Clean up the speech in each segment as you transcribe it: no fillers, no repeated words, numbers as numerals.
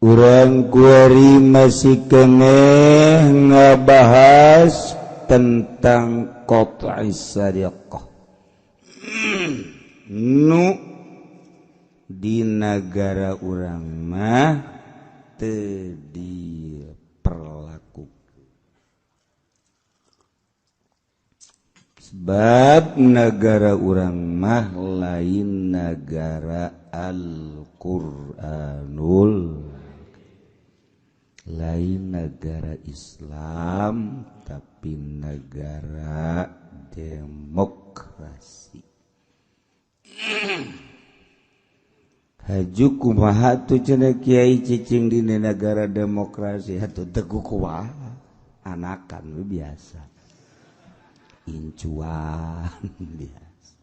Urang kuari masih keneh ngabahas tentang qat'i sariqah nu di nagara urang mah teu diperlakukan sebab nagara urang mah lain nagara Al-Qur'anul, lain negara Islam tapi negara demokrasi. Haju kumaha tuh cenah kiai cicing di negara demokrasi atuh teu kumaha anakan we biasa incuan biasa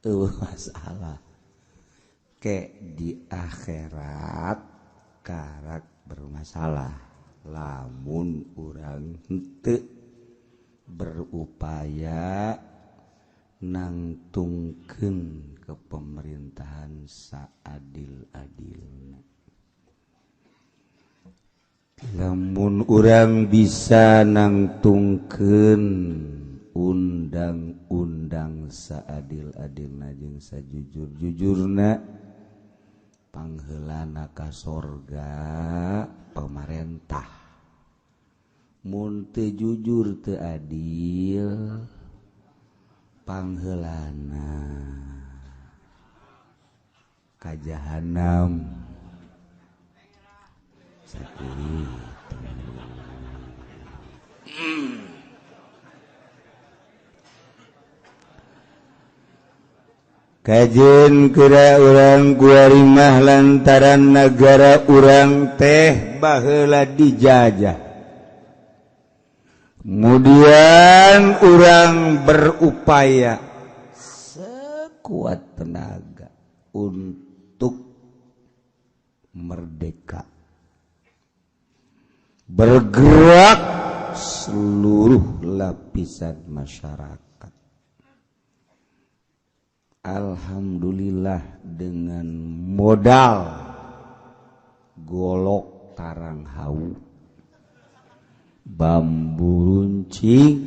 eueuh masalah ke di akhirat karak bermasalah lamun urang henteu berupaya nangtungkeun ke pemerintahan saadil-adilna. Lamun urang bisa nangtungkeun undang-undang saadil-adilna jeung sajujur-jujurna, pangheulana ka sorga pamarentah. Mun teu jujur teu adil pangheulana ka jahanam. Sakitu. Kajen kira urang kuarimah lantaran negara urang teh baheula dijajah. Kemudian urang berupaya sekuat tenaga untuk merdeka. Bergerak seluruh lapisan masyarakat. Alhamdulillah dengan modal golok tarang hau, bambu runcing,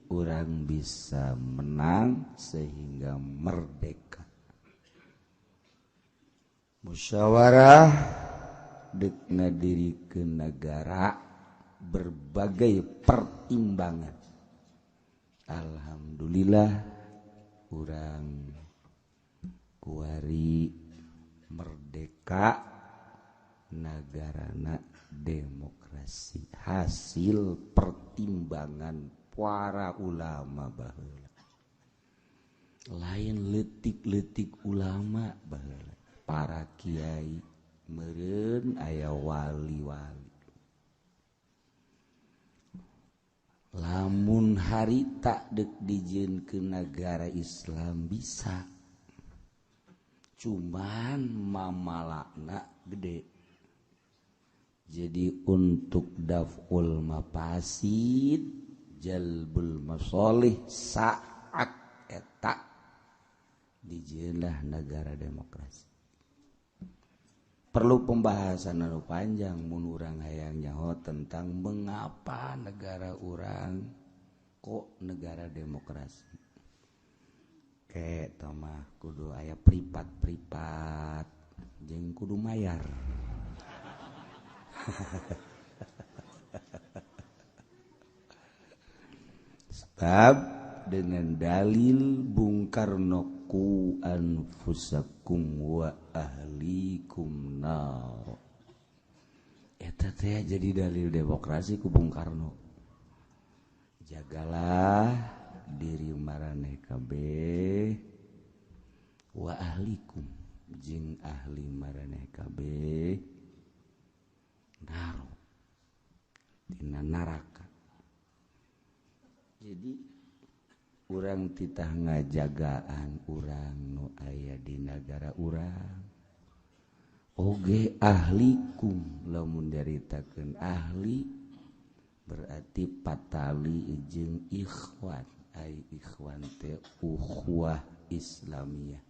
orang bisa menang sehingga merdeka. Musyawarah dek ngadirikeun nagara berbagai pertimbangan. Alhamdulillah urang kuari merdeka nagarana demokrasi hasil pertimbangan para ulama baheula. Lain leutik-leutik ulama baheula, para kiai meureun aya wali-wali. Lamun harita dek dijieun ke negara Islam bisa, cuman mamalakna gede. Jadi untuk daf'ul mafasid jalbul masolih saat eta dijieunlah negara demokrasi. Perlu pembahasan anu panjang mun urang hayang nyaho tentang mengapa negara urang kok negara demokrasi. Ke mah kudu aya privat-privat jeung kudu mayar. Sebab dengan dalil Bung Karno ku anfusakum wa ahlikum nar. Eta teh jadi dalil demokrasi ku Bung Karno. Jagalah diri maraneh kabeh wa ahlikum jeung ahli maraneh kabeh nar tina neraka. Jadi urang titah ngajagaan urang nu aya di nagara urang oge ahlikum. Lamun nyaritakeun ahli berarti patali jeung ikhwan, ai ikhwan teh ukhuwah Islamiyah,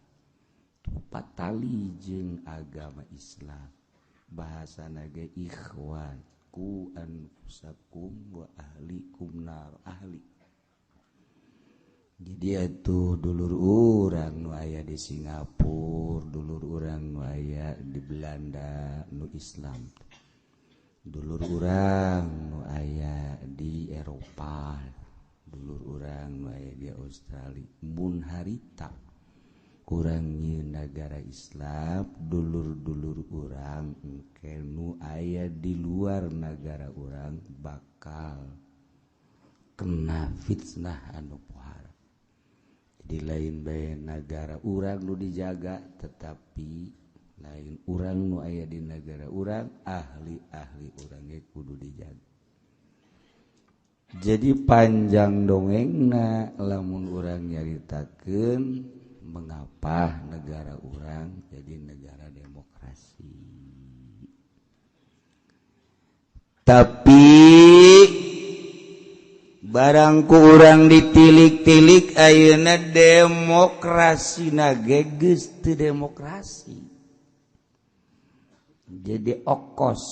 patali jeung agama Islam. Bahasa ge ikhwan ku anfusakum wa ahlikum nar ahli. Jadi itu dulur urang nu aya di Singapura, dulur urang nu aya di Belanda nu Islam, dulur urang nu aya di Eropa, dulur urang nu aya di Australia. Mun harita kurang nyieun nagara Islam, dulur-dulur urang engke nu aya di luar nagara urang bakal kena fitnah anu pohara. Di lain bae nagara urang nu dijaga, tetapi lain urang nu aya di nagara urang, ahli-ahli urang ge kudu dijaga. Jadi panjang dongengna lamun urang nyaritakeun mengapa negara urang jadi negara demokrasi. Tapi barang ku urang ditilik-tilik ayeuna demokrasi na ge geus teu demokrasi. Jadi okos,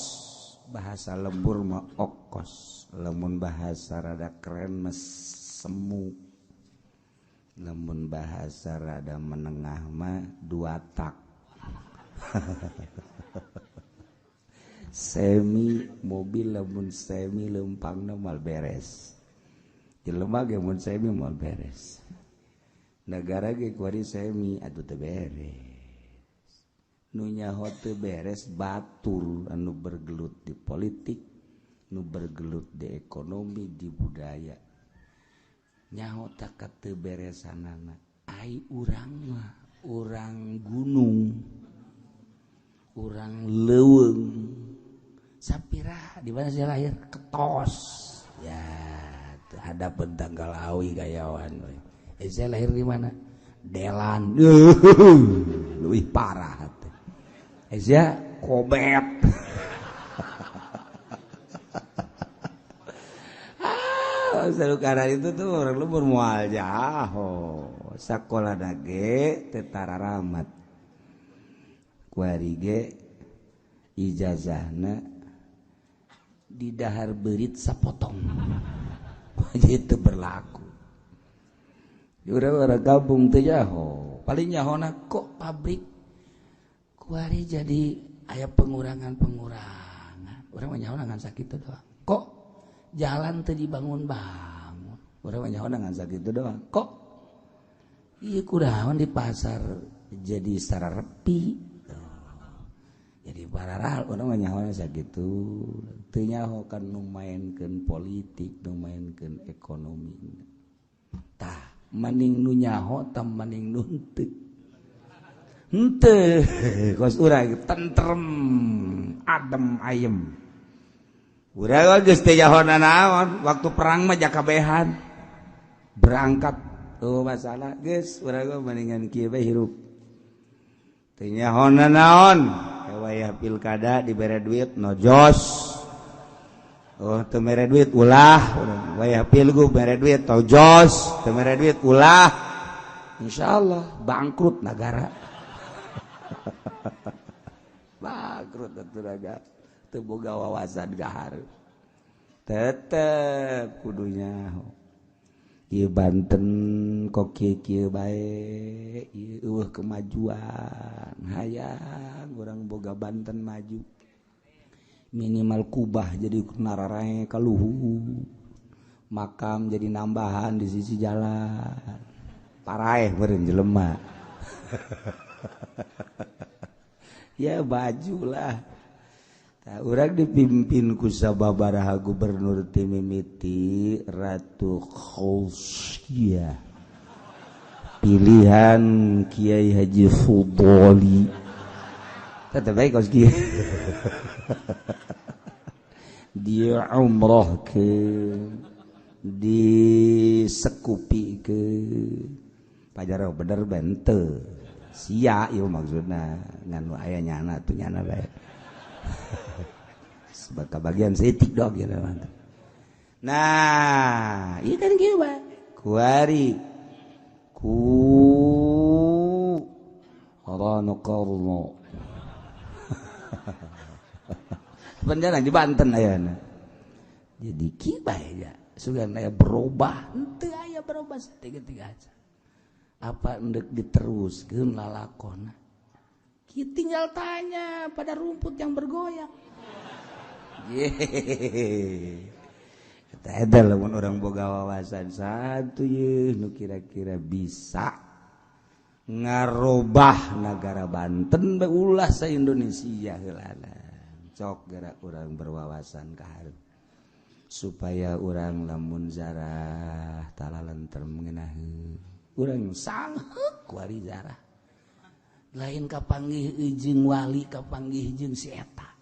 bahasa lembur mah okos, lamun bahasa rada keren mah semu, lamun bahasa rada menengah mah dua tak. Semi mobil lamun semi leumpangna moal beres. Jelema ge mun semi moal beres. Nagara ge kuari semi atuh teu beres. Nu nyaho teu beres batur anu bergelut di politik, nu bergelut di ekonomi, di budaya. Nyaho tak teu beresanana. Ai urang mah urang gunung, urang leuweung. Sapira di mana saya lahir? Ketos. Ya, hadapan tanggal awi gayawan. Saya lahir di mana? Delan. Lebih parah. Saya kobet. Karena itu tuh orang lembur mual jaho. Sakola dage tetara ramat. Kuari ge ijazahna di dahar berit sapotong. Itu berlaku. Orang-orang kampung teh jaho. Paling nyahona kok pabrik kuari jadi aya pengurangan-pengurangan. Urang mah nyahona ngan sakitu doang. Kok jalan teu dibangun-bangun. Urang mah nyahona ngan sakitu doang. Kok ieu kunaon di pasar jadi sararepi. Jadi pararal urang mah nyahona sakitu. Teu nyaho kan nu maenkeun politik, nu maenkeun ekonomi. Tah, maning nu nyaho tah maning nu henteu. Henteu, kos urang tentrem, adem ayem. Urang geus teu nyaho nanaon, waktu perang mah jakabehan. Berangkat oh masalah geus urang mah maningan kieu bae hirup. Teu nyaho nanaon. Wayah pilkada dibere duit nojos. Oh teu mere duit ulah, wayah pilgub mere duit tojos, teu mere duit ulah. Insyaallah bangkrut nagara. Bangkrut atuh nagara. Teu boga wawasan gahar. Tetep kudu nyaho. Ieu Banten kok kieu-kieu bae, ieu eueuh kemajuan. Hayang urang boga Banten maju. Minimal kubah jadi nararae ka luhur. Makam jadi nambahan di sisi jalan. Paraeh meureun jelema. Ya bajulah. Tah urang dipimpin ku sababaraha gubernur ti mimiti Ratu Khausia. Pilihan Kiai Haji Fudoli. Tetep bae kos kieu. Dia umroh ke, disekupi ke, pajaro bener bente, sia ieu maksudna ngan nu aya nyana tuh nyana bae. Sebab bagian setik dog ya mantap. Nah, ieu kan kieu bae. Kuari ku Rano Karno. Penjara di Banten ayana. Jadi kieu bae ya. Sugan aya berubah, henteu aya berubah tiga-tiga aja. Apa endek diteruskeun lalakonna? Kieu tinggal tanya pada rumput yang bergoyang. Yehehehe. Eta lamun orang boga wawasan satu ye nu kira-kira bisa ngarobah negara Banten ulah sa Indonesia heulana. Cok gerak orang berwawasan ka hareup supaya orang lamun zarah talalenter mengenaheun urang sangheuk wali zarah lain kapanggih jeung wali kapanggih jeung si eta.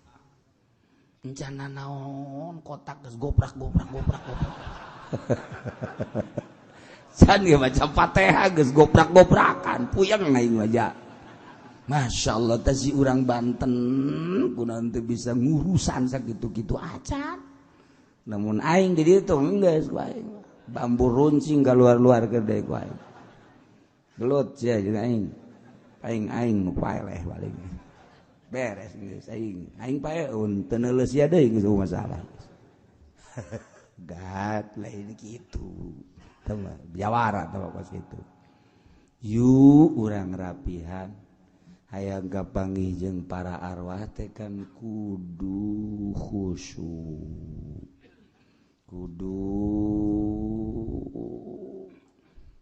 Encana naon kotak geus goprak goprak goprak goprak. Can ge maca Fatihah geus goprak goprakan puyeng aing mah. Masya Allah teh si urang Banten kunaon teu bisa ngurusan sakitu-kitu acan. Namun aing di ditu geus ku aing. Bambu runcing kaluar-luar gede ku aing. Gelut sia jeung aing. Aing aing nu paeleh paling. Beres geus aing aing paeun teu neuleus sia deui geus masalah. Gat lain kitu. Tah mah jawara tah kos kitu. Yuk urang rapihan hayang kapanggih jeung para arwah teh kan kudu khusyuk. Kudu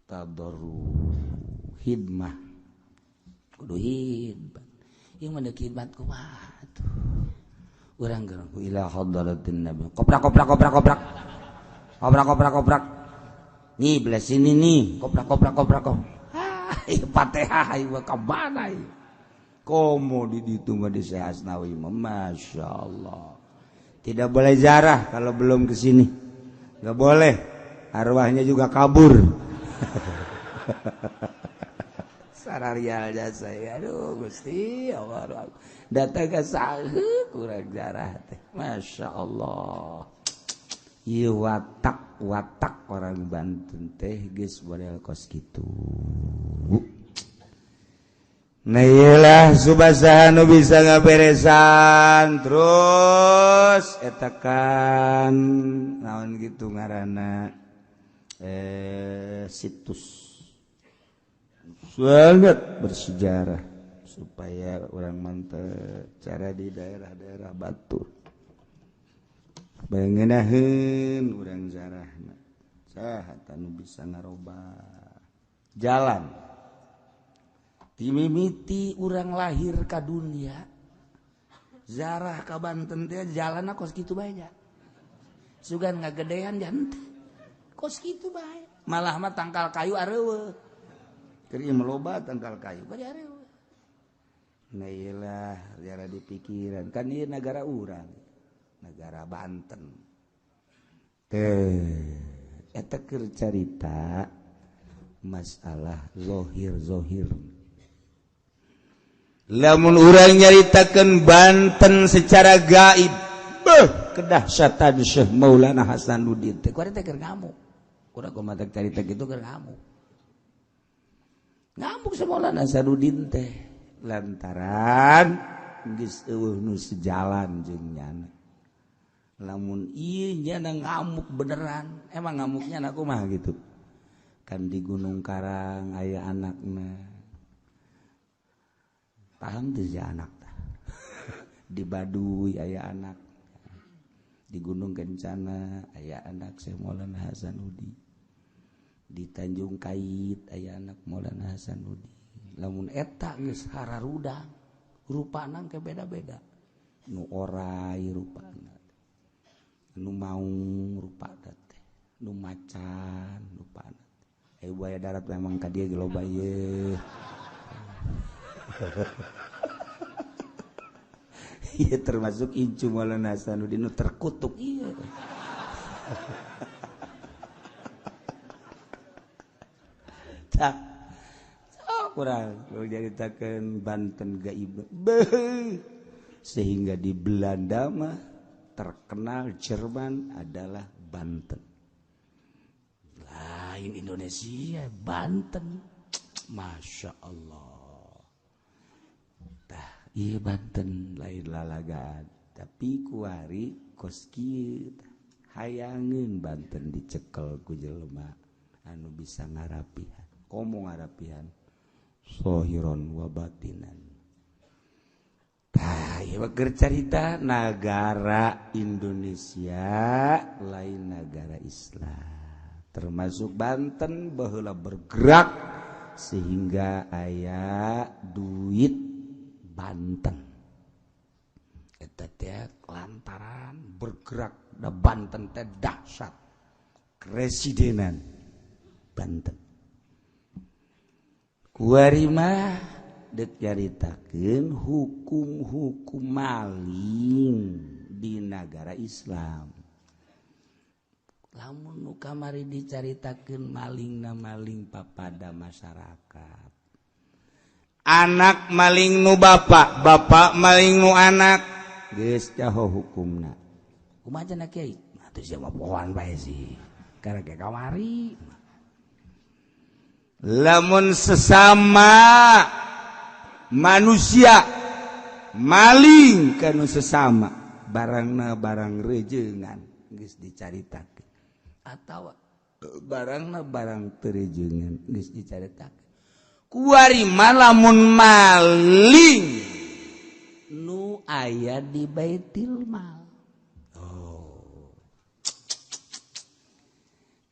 tadarru hidmah. Kudu hidmah. Yang mana khidmat kumaha tuh. Urang geus ila hadratin nabi. Koprak koprak koprak koprak. Koprak koprak koprak. Nih belah sini nih, koprak koprak koprak kop. Ah, Fatihah ieu ka mana ieu? Komo di ditu mah di Syekh Asnawi mah masyaallah. Tidak boleh zarah kalau belum ke sini. Enggak boleh. Arwahnya juga kabur. Sararial jasa ya, aduh Gusti Allah datang ke sahu kurang jarah teh Masya Allah. Ieu watak watak orang Banten teh geus model kos kitu. Nah iyalah subasaha nu bisa ngaberesan terus eta kan naon gitu ngaranna situs sangat bersejarah supaya orang mantep cara di daerah-daerah Batur bengenaheun urang zarahna saha nu bisa ngarobah jalan timimiti urang lahir ka dunia zarah ka Banten teh jalanna kos kitu bae nya sugan ngagedean janten kos kitu bae malah mah tangkal kayu areueuh keur ieu loba tangkal kayu bari areueuh. Nah iyalah jara di pikiran kan ieu nagara urang negara Banten teh eta keur carita masalah zohir-zohir. Lamun urang nyaritakeun Banten secara gaib beuh kedahsyatan Syekh Maulana Hasanuddin teh kuari teh keur ngamuk kurang kumaha carita kitu keur ngamuk ngamuk Syekh Maulana Hasanuddin teh lantaran geus eueuh nu sejalan jeung nyana. Lamun ieu nyana ngamuk beneran emang ngamuknya anak kumaha gitu kan di Gunung Karang aya anakna paham teu si anak tah di Baduy aya anak di Gunung Kencana aya anak Syekh Maulana Hasanuddin di Tanjung Kait aya anak Maulana Hasanuddin. Lamun eta geus hararudang rupana ke beda-beda nu orai rupana nu maung rupana teh nu macan rupana buaya darat memang ka dieu ge loba ieu. Ieu termasuk incu Maulana Hasanuddin nu terkutuk ieu. Tah kurang nyaritakeun Banten gaib sehingga di Belanda mah terkenal Jerman adalah Banten lain Indonesia Banten Masya Allah. Tah ieu Banten lain lalagaan. Tapi kuari kos kieu hayangeun Banten dicekel ku jelema anu bisa ngarapihan, komo ngarapihan sohiron wa batinan. Tah, ieu mah keur carita nagara Indonesia, lain nagara Islam. Termasuk Banten baheula bergerak sehingga aya duit Banten. Eta teh lantaran bergerak da Banten teh dahsyat. Kresidenan Banten. Kuari mah dek nyaritakeun hukum-hukum maling di nagara Islam. Lamun nu kamari dicaritakeun malingna maling papada masyarakat. Anak maling nu bapak, bapak maling nu anak, geus nyaho hukumna. Kumaha cenah, Kiai? Atuh sia mah pohoan bae sih. Karek kamari. Lamun sesama manusia maling kanu sesama, barangna barang rejengan, geus dicaritakeun, atawa barangna barang teu rejengan, geus dicaritakeun. Kuari mah lamun maling nu aya di baitul mal. Oh.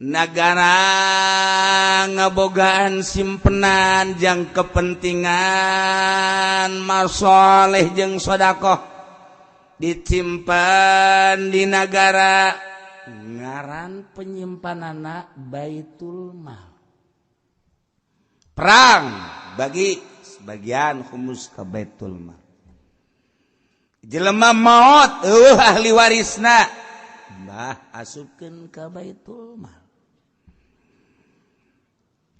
Nagara ngabogaan simpenan jang kepentingan masoleh jeung sodakoh disimpan di nagara, ngaran penyimpanana baitul mal. Perang bagi sebagian humus ke baitul mal. Jelema maot eueuh ahli warisna, bah asupkeun ka baitul mal.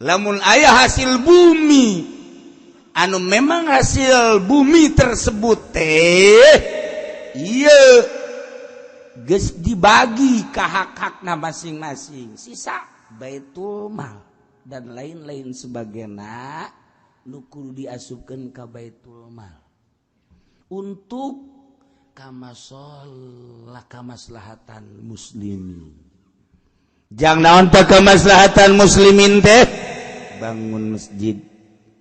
Lamun aya hasil bumi anu memang hasil bumi tersebut teh ieu geus dibagi ka hak-hakna masing-masing, sisa baitul mal dan lain-lain sebagainya nu kudu diasupkeun ka baitul mal untuk kamasolah kamaslahatan muslimin. Jang naon teh kemaslahatan muslimin teh? Bangun masjid,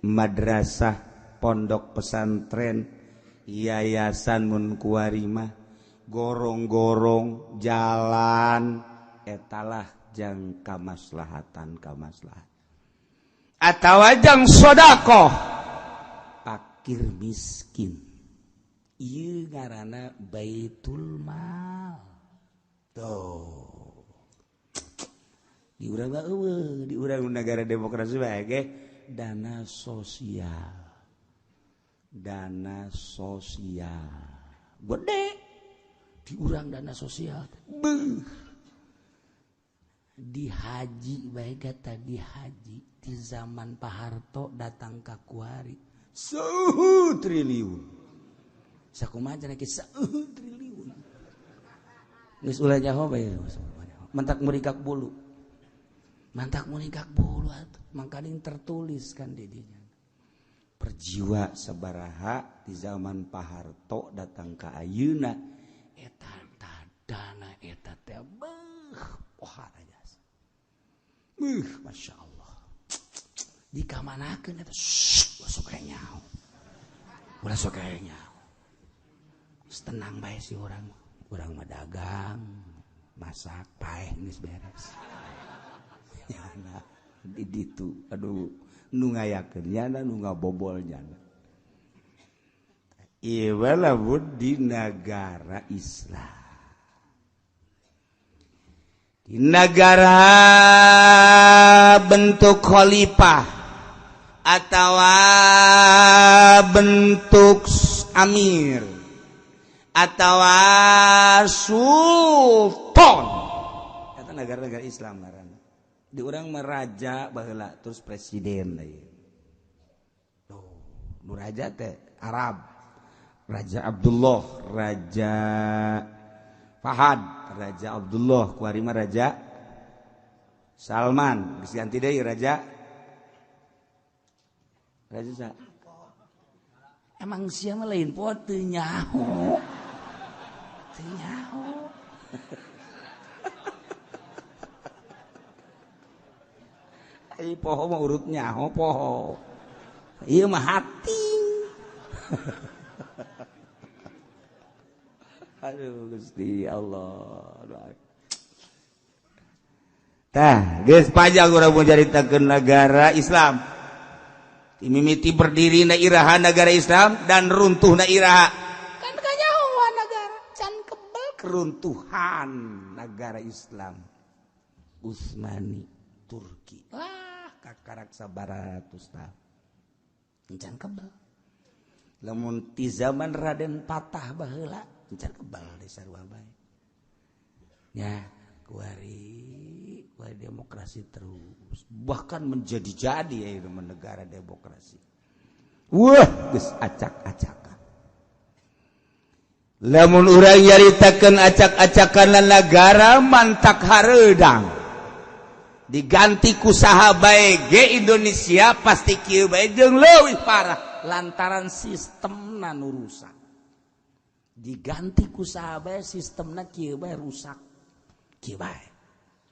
madrasah, pondok pesantren, yayasan mun kuari mah, gorong-gorong, jalan, etalah jang kamaslahatan kamaslahat. Atawa jang sodakoh fakir miskin. Ieu ngaranna baitul mal. Tuh. Di urang mah eueuh, di urang negara demokrasi bae ge dana sosial. Dana sosial. Gede. Di urang dana sosial. Beuh. Di haji bae kata di haji di zaman Pak Harto datang ka kuari 1 triliun. Sakumaha cenah kieu 1 triliun. Geus ulah nyaho bae. Mantak merikak bulu. Mantak merikak bulu atuh. Mangkaning tertulis kan di dinya. Perjiwa sabaraha di zaman Pak Harto datang ka ayeuna eta dana eta teh beuh pohara jasa. Beuh, Masya Allah. Dikamanakeun eta? Shh, ulah sok aya nyaho. Ulah sok aya nyaho. Geus tenang bae si urang. Urang mah dagang, masak, paeh geus beres. Nyana di ditu, aduh, nu ngayakeun nyana, nu ngabobol nyana. Ieu lamun di nagara Islam. Di negara bentuk khalifah atau bentuk amir atau sultan, kata negara-negara Islam ngaranna. Di urang mah raja baheula terus presiden deui. Tuh, nu raja teh Arab. Raja Abdullah, Raja Fahad, Raja Abdullah, kuari mah Raja Salman, geus ganti deui Raja. Raja sa? Emang sia mah lain poe teu nyaho. Teu nyaho. Ai poho mah urut nyaho poho. Ieu mah hati. Aduh Gusti Allah. Tah, geus pajak urang mau caritakeun negara Islam. Mimiti berdiri na iraha negara Islam dan runtuh na iraha. Kan kanyahoan negara can kebel keruntuhan negara Islam. Utsmani Turki. Wah, kakarak 100 tahun. Can kebel. Lamun ti zaman Raden Patah baheula can kebal di sarua bae. Ya, kuari demokrasi terus. Bahkan menjadi-jadi ya negara demokrasi. Wah, geus acak-acakan. Lamun urang nyaritakeun acak-acakan negara mantak hareudang. Diganti ku saha bae ge Indonesia pasti kieu bae jeung leuwih parah lantaran sistemna nu rusak. Diganti ku saha bae sistemna kieu bae rusak. Kieu bae.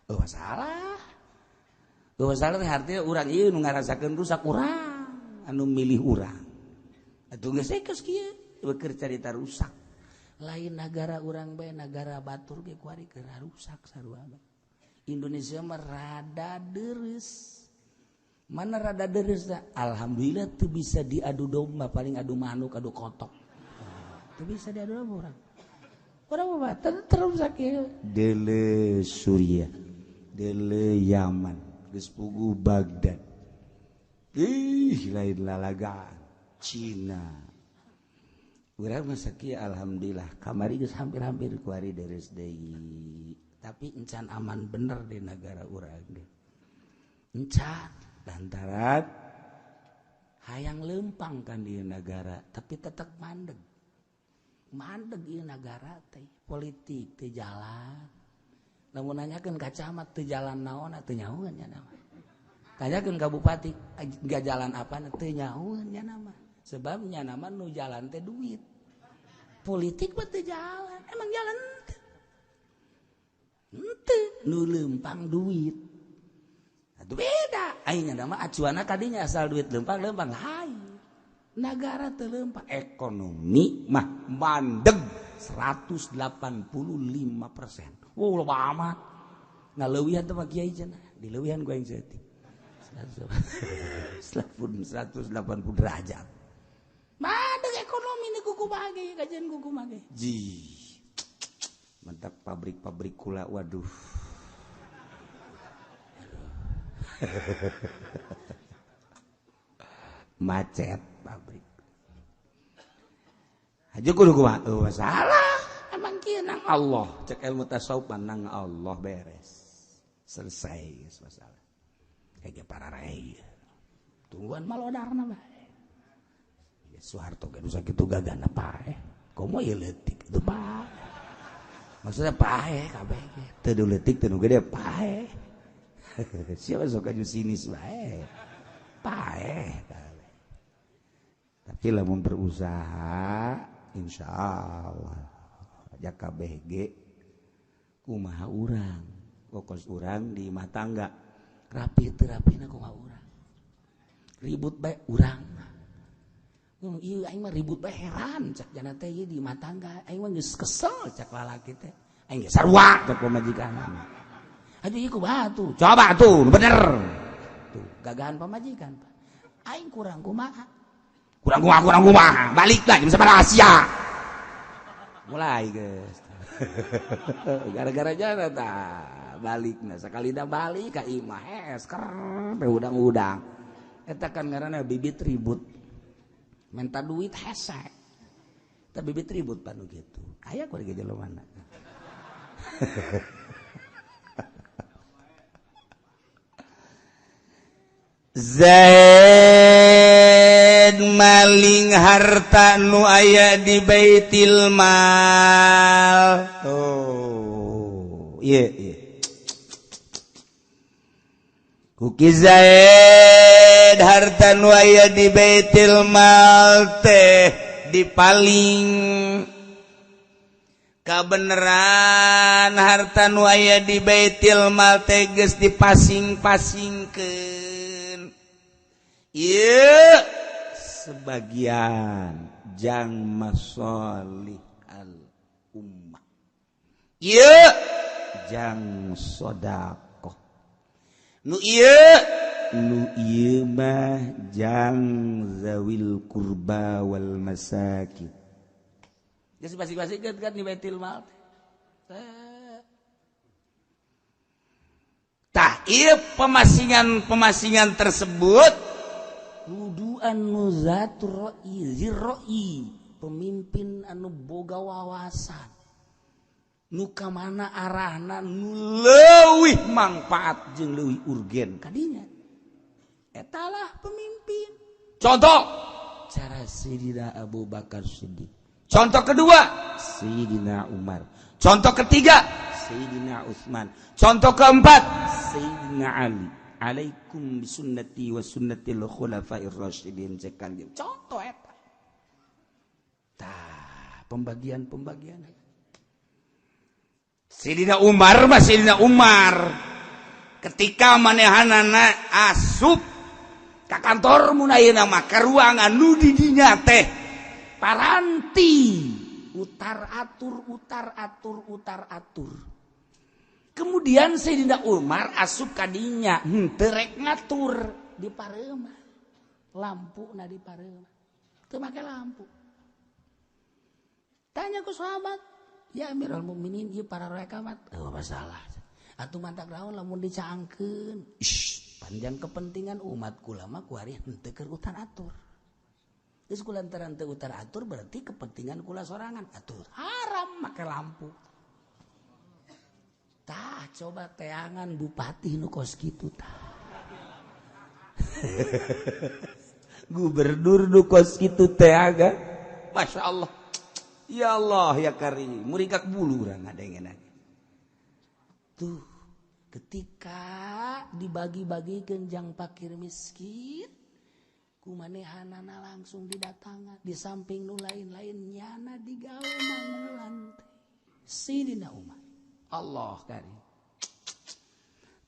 Eueuh salah. Eueuh salah teh artinya urang ieu nu ngarasakeun rusak urang, anu milih urang. Atuh geus geus kieu beukeun carita rusak. Lain nagara urang bae nagara batur ge kuari keur rusak sarua bae. Indonesia mah rada deres. Mana rada deres dah? Alhamdulillah tuh bisa diadu domba, paling adu manuk, adu kotok. Tuh bisa diadu domba orang. Orang mah terus sakit. Dele Suriah, dele Yaman, geus puguh Baghdad. Ih, lain lalagaan Cina. Urang mah sakieu alhamdulillah kamari geus hampir-hampir kuari deres deui. Tapi encan aman bener di negara urang ge. Encan lantaran hayang lempang kan di negara tapi tetep mandeg. Mandeg ieu nagara teh politik teh jalan. Lamun nanyakeun ka camat teu jalan naon teu nyahoeun nya nama. Tanyakeun ka bupati enggak jalan apa teu nyahoeun nya nama. Sebab nya nama nu jalan teh duit. Politik mah teu jalan, emang jalan teu. Henteu nu lempang duit. Atuh beda. Aing nama acuanna kadinya asal duit lempang-lempang lain. Nagara teu lempang, ekonomi mah mandeg 185%. Wow, loba amat. Ngaleuwihan teh mah kiai cenah, dileuwihan ku aing saeutik. 180 derajat. Mandeg ekonomi ni kuku mage, kajian kuku mage. Ji. Mantap pabrik-pabrik kula, waduh. Macet pabrik. Aja kudu kumaha? Oh, salah. Emang kieu nang Allah, cek ilmu tasawuf nang Allah beres. Selesai geus masalah. Kayak para rai. Tungguan malodarna bae. Ya Soeharto ge nu sakitu gagana paeh. Komo ieu leutik itu paeh. Maksudnya paeh kabeh ge. Teu leutik teu nu gede paeh. Siapa sok aju sinis bae. Paeh kabeh. Tapi lamun berusaha insyaallah aja kabeh ge kumaha urang. Kokos urang di imah tangga. Rapi teu rapina kumaha urang. Ribut bae urang. Ieu aing mah ribut bae heran cak jana teh ieu di imah tangga aing mah geus kesel cak lalaki teh. Aing geus sarua cak pamajikan. Aduh ieu kumaha tuh? Coba tuh bener. Tuh gagahan pamajikan. Aing kurang kumaha? Kurang kumaha, kurang kumaha. Balik lah jam sabaraha sia. Mulai geus. Gara-gara jana tah balikna sakali da balik ka imah hees ker udang-udang. Eta kan ngaranna bibit ribut. Minta duit hese. Tapi bibit ribut panu gitu. Aya ku ge jelema mana. Zaid maling harta nu aya di Baitul Mal. Oh, iya iya. Kuki Zaid harta nu aya di Baitul Mal teh dipaling. Kabeneran harta nu aya di Baitul Mal teh geus dipasing-pasingkeun. Ieu sebagian jang masolih al ummah. Ieu jang sedekah. Nu ieu mah jang zawil kurba wal masakin. Geus pasing-pasingkeun kan di Baitul Mal. Tah ieu pemasingan-pemasingan tersebut kudu anu zatur ra'i, zirra'i, pemimpin anu boga wawasan. Nu ka mana arahna nu leuwih mangpaat jeung leuwih urgen kadinya. Etalah pemimpin. Contoh cara Sayyidina Abu Bakar Siddiq. Contoh kedua Sayyidina Umar. Contoh ketiga Sayyidina Utsman. Contoh keempat Sayyidina Ali. Alaikum bisunnati wa sunnatil khulafair rasyidin. Cek kanjeng. Contoh eta. Tah, pembagian-pembagian. Sayyidina Umar mah Sayyidina Umar. Ketika manehanana asup ka kantor mun ayeuna mah ka ruangan nu di dinya teh paranti utar atur utar atur utar atur. Kemudian Sayyidina Umar asup kadinya henteu rek ngatur di pareuma. Lampu na di pareuma. Teu make lampu. Tanya ku sahabat, ya Amirul Mukminin ieu para rekamat. Oh masalah. Atuh mantak naon lamun dicaangkeun. Ish, panjang kepentingan umat kula mah kuari henteu keur utar atur. Geus kulantaran teu utar atur berarti kepentingan kula sorangan. Atuh haram make lampu. Tah coba teangan bupati nu kos kitu tah. Gubernur nu kos kitu teaga. Masya Allah. Ya Allah ya Karim, murikak bulu urang ngadengeun. Tuh, ketika dibagi-bagikeun jang fakir miskin, kumanehanana langsung didatangan di samping nu lain-lain nyana digawe manggulan teh. Sayyidina Umar. Allah Karim.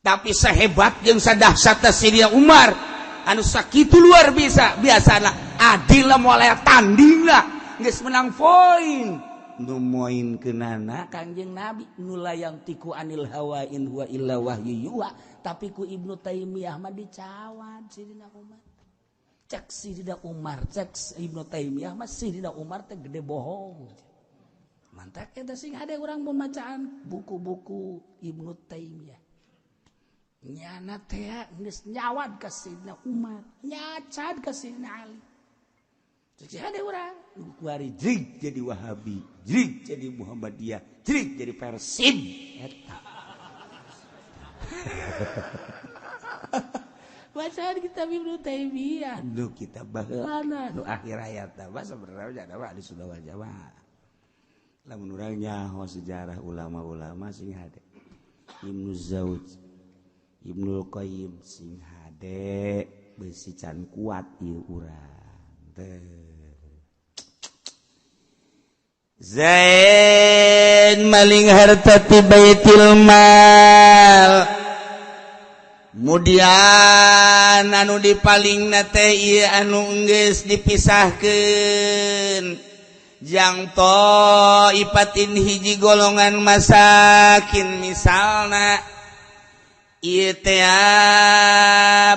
Tapi sehebat jeung sadahsyatna Sayyidina Umar, anu sakitu luar biasa, biasana adil lah moal tanding lah, geus menang poin. Nu moinkeunana Kangjeng Nabi nu layang tiku anil hawa in huwa illa wahyu yuha, tapi ku Ibnu Taimiyah mah dicawad Sayyidina Umar. Cek Sayyidina Umar, cek Ibnu Taimiyah mah Sayyidina Umar teh gede bohong. Mantak eta sing hade urang pembacaan buku-buku Ibnu Taimiyah. Nyana teh geus nyawad ka Sayyidina Umar, nyacad ka Sayyidina Ali. Cek hade urang kuari jrig jadi Wahabi, jrig jadi Muhammadiyah, jrig jadi Persib eta. Bacaan kitab Ibnu Taimiyah nu kitab baheulana nu akhir hayat mah sebenarnya ada mah di sunnah wal jamaah. Lamun urang nyaho sejarah ulama-ulama sing hade. Ibnu Zauj, Ibnul Qayyim sing hade beusi can kuat ieu urang teh. Zaid maling harta ti Baitul Mal. Mudian anu dipalingna teh ieu anu geus dipisahkeun. Jang to ipatin hiji golongan masakin misalna ieu teh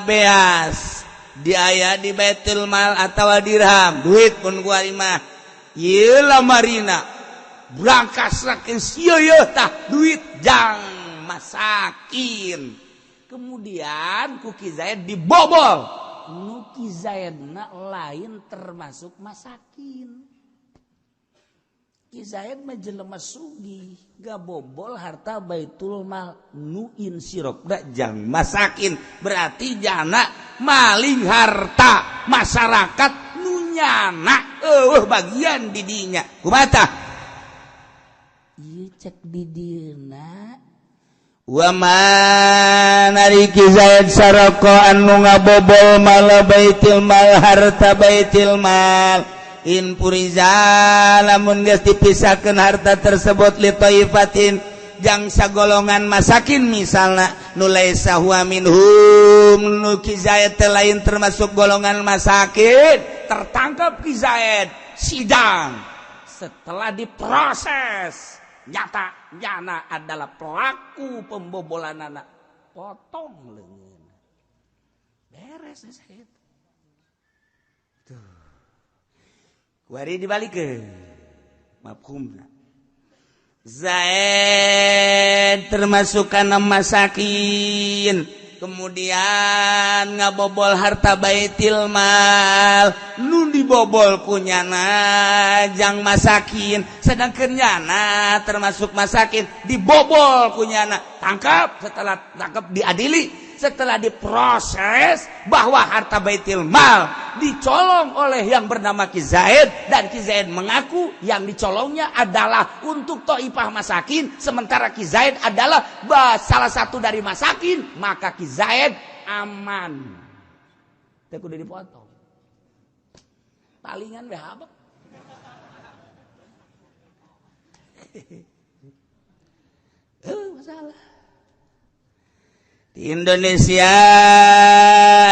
beas diaya di Baitul Mal atawa dirham duit pun gua mah ieu lamarina berangkas saking sieu tah duit jang masakin. Kemudian ku Ki Zaid dibobol nu Ki Zaidna lain termasuk masakin. Ki Zaid mah jelema sugih gabobol harta Baitul Mal nu insirop da jang masakin berarti jana maling harta masyarakat nu nyana eueuh bagian di dinya kumaha tah ieu cek di dieuna wa man ari Ki Zaid saraka anu ngabobol mal Baitul Mal harta Baitul Mal In puriza lamun geus dipisahkeun harta tersebut li thaifatin jang sagolongan masakin, misalna nu laisa huwa minhum, nu Ki Zaid teh lain termasuk golongan masakin, tertangkap Ki Zaid, sidang, setelah diproses nyata nyana adalah pelaku pembobolan, anak potong leungeun, beres. Zaid tuh kuari dibalikeun mafhumna. Zaid termasuk kana masakin, kemudian ngabobol harta baitil mal, nu dibobol ku nyana jang masakin, sedangkan nyana termasuk masakin, dibobol ku nyana, tangkap, setelah tangkap diadili, setelah diproses bahwa harta baitil mal dicolong oleh yang bernama Ki Zaid dan Ki Zaid mengaku yang dicolongnya adalah untuk toipah masakin, sementara Ki Zaid adalah salah satu dari masakin, maka Ki Zaid aman, teu kudu dipotong. Palingan we habek. Masalah di Indonesia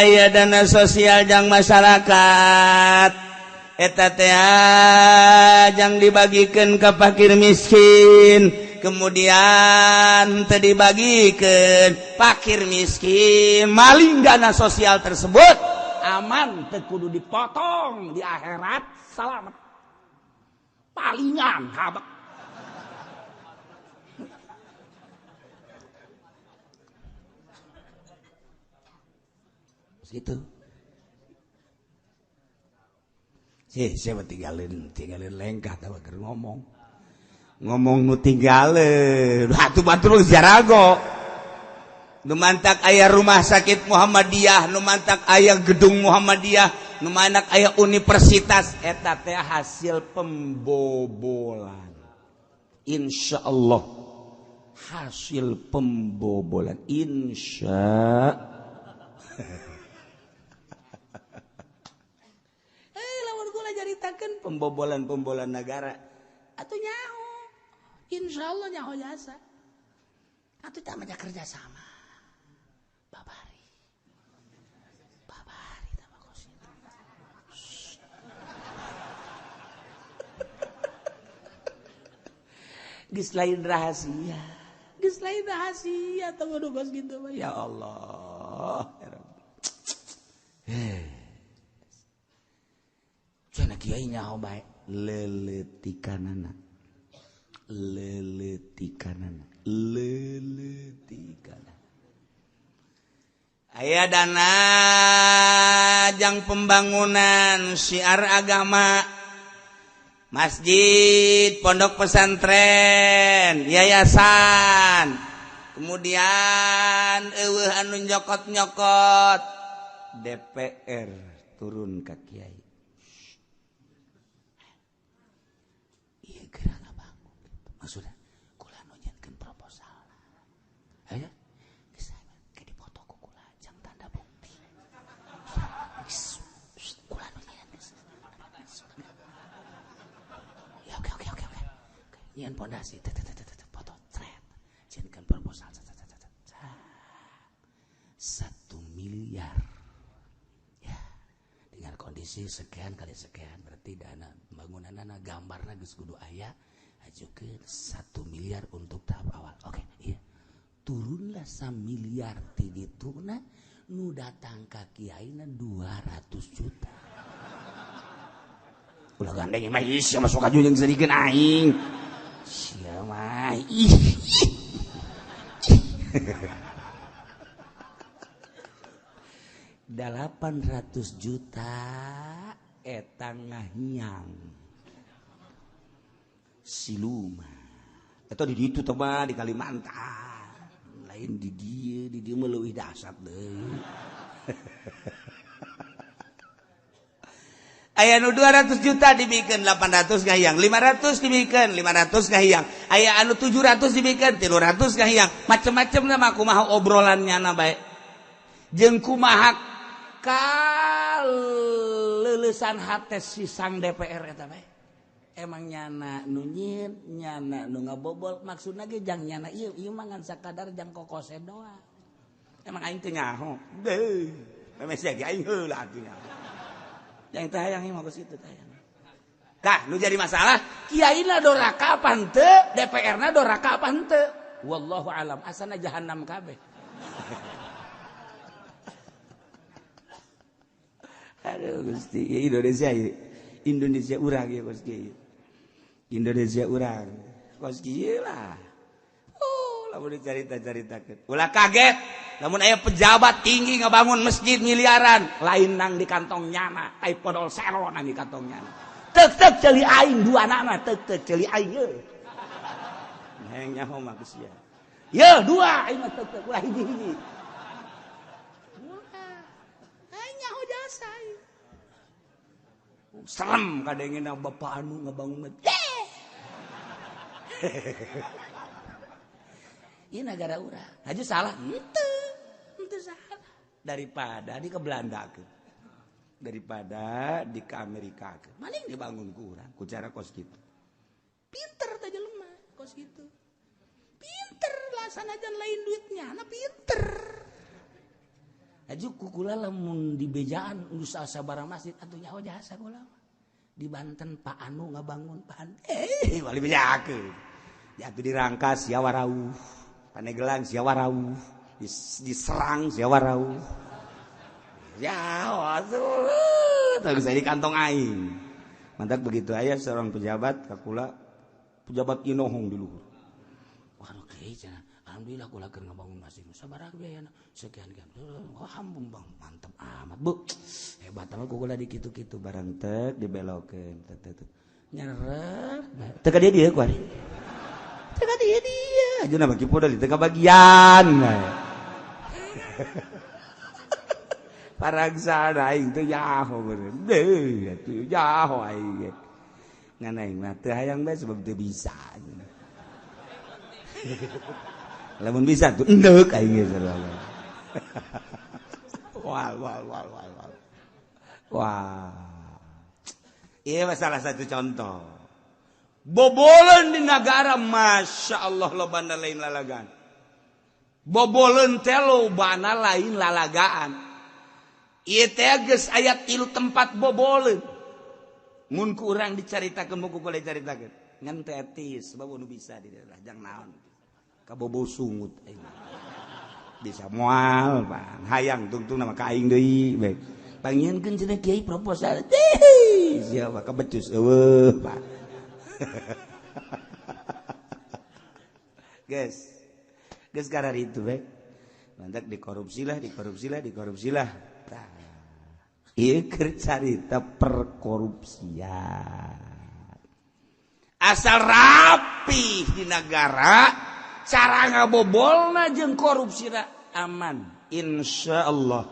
aya dana sosial jang masyarakat, eta teh jang dibagikeun ka fakir miskin, kemudian teu dibagikeun, fakir miskin maling dana sosial tersebut, aman, teu kudu dipotong, di akhirat selamat. Palingan habek. Gitu sih, siapa tinggalin tinggalin lengkah tahu keur ngomong ngomong nu tinggalin atuh batur jarago. Nu mantak aya rumah sakit Muhammadiyah, nu mantak aya gedung Muhammadiyah, nu mantak aya universitas, eta teh hasil pembobolan. Insyaallah hasil pembobolan, insya. Caritakeun pembobolan-pembobolan negara atuh nyaho, insyaallah nyaho jasa atuh tah mah kerja sama babari babari tah mah kos itu. Geus lain rahasia, geus lain rahasia tah kudu kos kitu mah, ya Allah ya Rabbi. Cenah kiai nyaho bae leuletikanana leuletikanana leuletikanana. Aya dana jang pembangunan syiar agama, masjid, pondok pesantren, yayasan, kemudian eueuh anu nyokot-nyokot, DPR turun ka kiai. Maksudnya kula nu nyieunkeun proposal. Ayo geus ke dipoto ku kula jang tanda bukti. Kula nu nyieun. Ya oke oke oke oke. Nyieun pondasi foto tret. Nyieunkeun proposal 1 miliar. Ya, dengan kondisi sekian kali sekian berarti dana pembangunanna gambarna geus kudu aya. Ajukeun 1 miliar untuk tahap awal. Oke, iya. Turunlah 1 miliar ti dituna nu datang ka kiaina 200 juta. Ulah gandeng mah ih sia masuk aju jeung serikeun aing. Sia mah ih. 800 juta eta ngahiang siluma. Eta di ditu teh mah di Kalimantan. Lain di dieu mah leuwih dahsyat deui. Aya nu 200 juta dibikeun 800 ngahiyang, 500 dibikeun 500 ngahiyang, aya anu 700 dibikeun 300 ngahiyang, macem-macem mah kumaha obrolannya na bae. Jeung kumaha kaleuleutikanana. Urusan hate si sang DPR eta bae. Emang nyana nu nyieun, nyana nu ngabobol, maksudna ge jang nyana ieu, ieu mah ngan sakadar jang kokose doang. Emang aing teu nyaho. Deuh. Memeh sia ge aing heula atuh nyaho. Yang teh hayang mah geus kitu teh hayang. Tah, nu jadi masalah kiaina doraka apa henteu, DPR-na doraka apa henteu. Wallahu alam, asana jahannam kabeh. Aduh Gusti, Indonesia Indonesia urang ya kos kieu. Indonesia urang kos kieu lah. Oh, lamun dicarita-caritakeun. Ulah kaget lamun aya pejabat tinggi ngabangun masjid miliaran, lain nang di kantong nyana, ai podol sero nang di kantong nyana. Tek-tek ceuli aing dua nama, tek-tek ceuli aing ye. Hayang nyaho mah geus sia. Ye dua aing mah tek-tek ulah hiji-hiji. Aing nyaho jasa aing. Serem kadengena bapak anu ngabangun masjid. Ieu negara urang. Haji salah henteu. Henteu salah. Daripada di ke Belanda ke. Daripada di ke Amerika ke. Maling dibangun ku urang ku cara kos kitu. Pinter teh jelema kos kitu. Pinter lah sanajan lain duitnya, na pinter. Haji kukula lamun di bejaan usaha sabaraha masjid atuh nyaho jasa kula. Di Banten Pak Anu ngabangun pan. Wali bejakeun. Jatuh di Rangkas sia warauh. Panegelang sia warauh. Diserang sia warauh. Ya waduh, teu bisa di kantong aing. Mantak begitu aya seorang pejabat kakula pejabat inohong di luhur. Waduh kiai cenah. Alhamdulillah kula keur ngabangun masjid sabaraha biayana sekian sekian. Wah ampun bang, mantep amat bu. Hebat amat kula di kitu-kitu barang tek dibelokeun tek tek. Nyerep. Teu ka dieu dieu kuari. Teu ka dieu dieu. Ajeuna bagi podol teu kabagian. Parangsana aing teu nyaho bener. Deuh atuh nyaho aing ge. Ngan aing mah teu hayang bae sebab teu bisa. Lamun bisa tuh endek aing ge. Wah wah wah wah wah. Wah. Ieu mah salah satu contoh. Boboleun di nagara Masya Allah lobana lain lalagaan. Boboleun teh lobana lain lalagaan. Ieu teh geus aya 3 tempat boboleun. Mun ku urang dicaritakeun mun ku kula dicaritakeun. Ngan teh etis sebab nu bisa di daerah jang naon. Kabobo sungut aing. Bisa moal pan hayang tungtung nama ka aing deui bae. Pangieunkeun cenah kiai proposal. Siapa kabecus eueuh Pak. Guys. Geus karar itu bae. Mantak dikorupsilah, dikorupsilah, dikorupsilah. Tah. Ieu keur carita perkorupsian. Asal rapi di negara, cara ngabobolna jeung korupsina aman, insyaallah.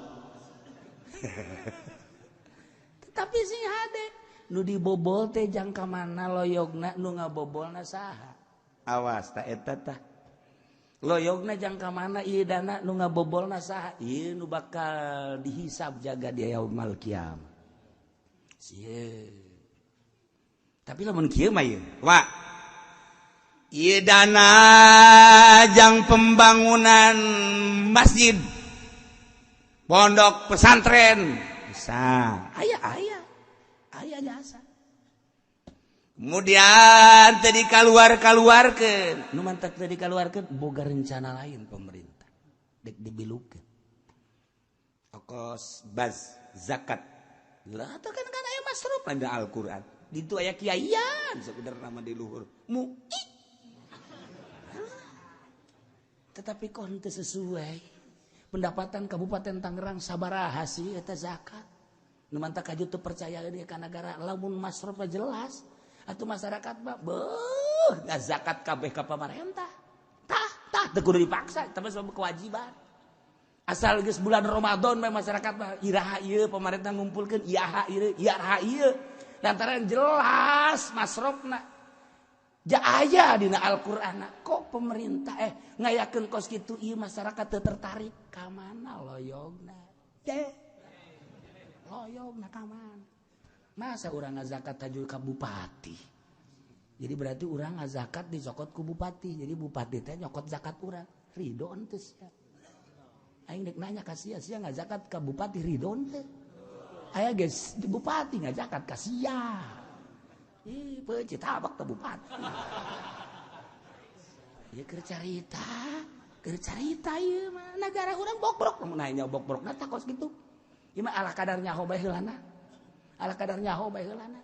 Tetapi sing hade nu dibobol teh jang ka mana loyogna, nu ngabobolna saha? Awas ta eta tah. Loyogna jang ka mana ieu dana, nu ngabobolna saha? Ieu nu bakal dihisab jaga di yaumul kiamah. Sieun. Tapi lamun kieu mah ieu, wa ieu dana jang pembangunan masjid, pondok pesantren bisa, aya aya aya jasa. Kemudian tadi keluar-keluarkeun, nu mantak tadi keluarkeun boga rencana lain pemerintah. Dek dibilukeun. Okos baz zakat. Lah atuh kan kan aya masruf pada Al-Qur'an. Ditu aya kiaian sekedar nama di luhur. Mu'i. Tetapi kok henteu sesuai pendapatan Kabupaten Tangerang sabaraha sih eta zakat. Nu mantak kaju teu percaya deui ka nagara lamun masruf jelas atuh masyarakat mah beuh ngazakat kabeh ka pamarentah. Tah tah teu kudu dipaksa tapi sebab kewajiban. Asal geus bulan Ramadan mah masyarakat mah iraha ieu pamarentah ngumpulkeun iraha ieu iraha ieu. Lantaran jelas masrofna. Ja aya dina Al-Qur'an kok pemerintah ngayakeun kos kitu ieu masyarakat teu tertarik ka mana loyogna? Teh. Loyogna ka mana? Masa urang ngazakat haju ka bupati? Jadi berarti urang ngazakat dicokot ku bupati. Jadi bupati teh nyokot zakat urang. Ridho henteu sia? Aing dek nanya ka sia, sia ngazakat ka bupati ridho henteu? Aya geus bupati ngazakat ka sia. Ih, peuncit tabak teh bupati. Ya keur carita ieu mah nagara urang bokrok, mun nanya bokrokna tah kos kitu. Ieu mah ala kadar nyaho bae heulana. Ala kadar nyaho bae heulana.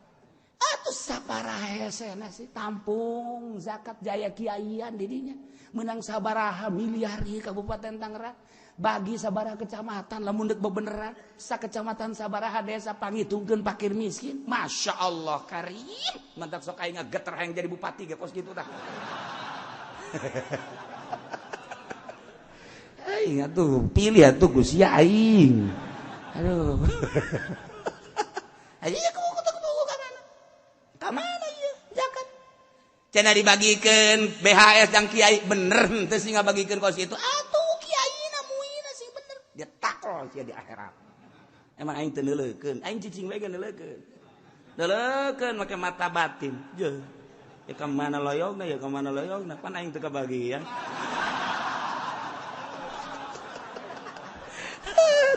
Atuh saparaha hesena sih tampung zakat jaya kiaian didinya. Menang sabaraha miliar ieu Kabupaten Tangerang. Bagi sabaraha kecamatan lamun deuk bebeneran, sakecamatan sabaraha desa pangitungkeun fakir miskin. Masya Allah karim. Mantak sok aing ngageter hayang jadi bupati ge kos kitu tah. Aing atuh pilih atuh ku sia aing. Aduh. Ayo ka mana? Ka mana ieu zakat? Cenah dibagikeun BHS yang kiai bener henteu sih ngabagikeun kos kitu. Atuh kiaina muina sing bener. Dia takol sia di akhirat. Emang aing teu neuleukeun, aing cicing bae neuleukeun. Neuleukeun make mata batin. Jeuh. Ya ka mana loyogna, ya ka mana loyogna, pan aing teu kabagian.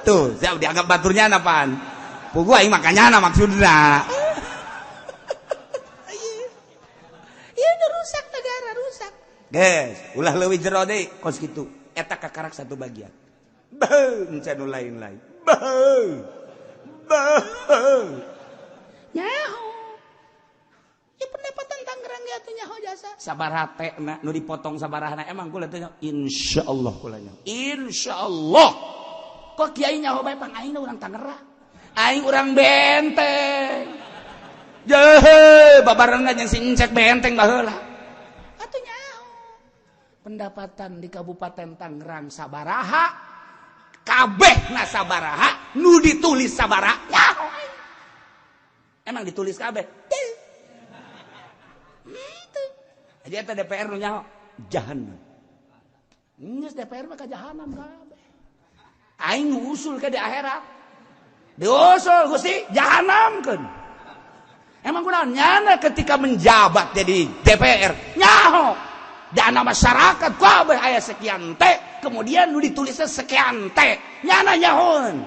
Tuh, siap dianggap baturnya apaan? Pugu aing makanya na maksudna. Iya udah rusak negara, rusak. Guys, ulah leuwih jero deui kos kitu. Eta kakarak satu bagian. Beuh, encan nu lain-lain. Beuh. Beuh. Nyaho. Ya pendapatan Tangerang ge atuh nyaho jasa. Sabaraha teh nu dipotong sabarahana emang kula teh insyaallah kula nyaho. Insyaallah. Kok kiai nyaho bae pang aing urang Tangerang. Aing urang Benteng. Jeuh, babarengan jeung si Encek Benteng baheula. Atuh nyaho. Pendapatan di Kabupaten Tangerang sabaraha? Kabehna sabaraha? Nu ditulis sabaraha? Nyaho aing. Emang ditulis kabeh? Teu. Henteu. Jadi eta DPR nu nyaho jahanam. Geus DPR mah ka jahanam kabeh. Aing usul ke di akhirat. Diusul Gusti jahanamkeun. Emang kunaon nyana ketika menjabat jadi DPR nyaho dana masyarakat kabeh aya sekian teh, kemudian nu ditulisnya sekian teh, nyana nyahoeun.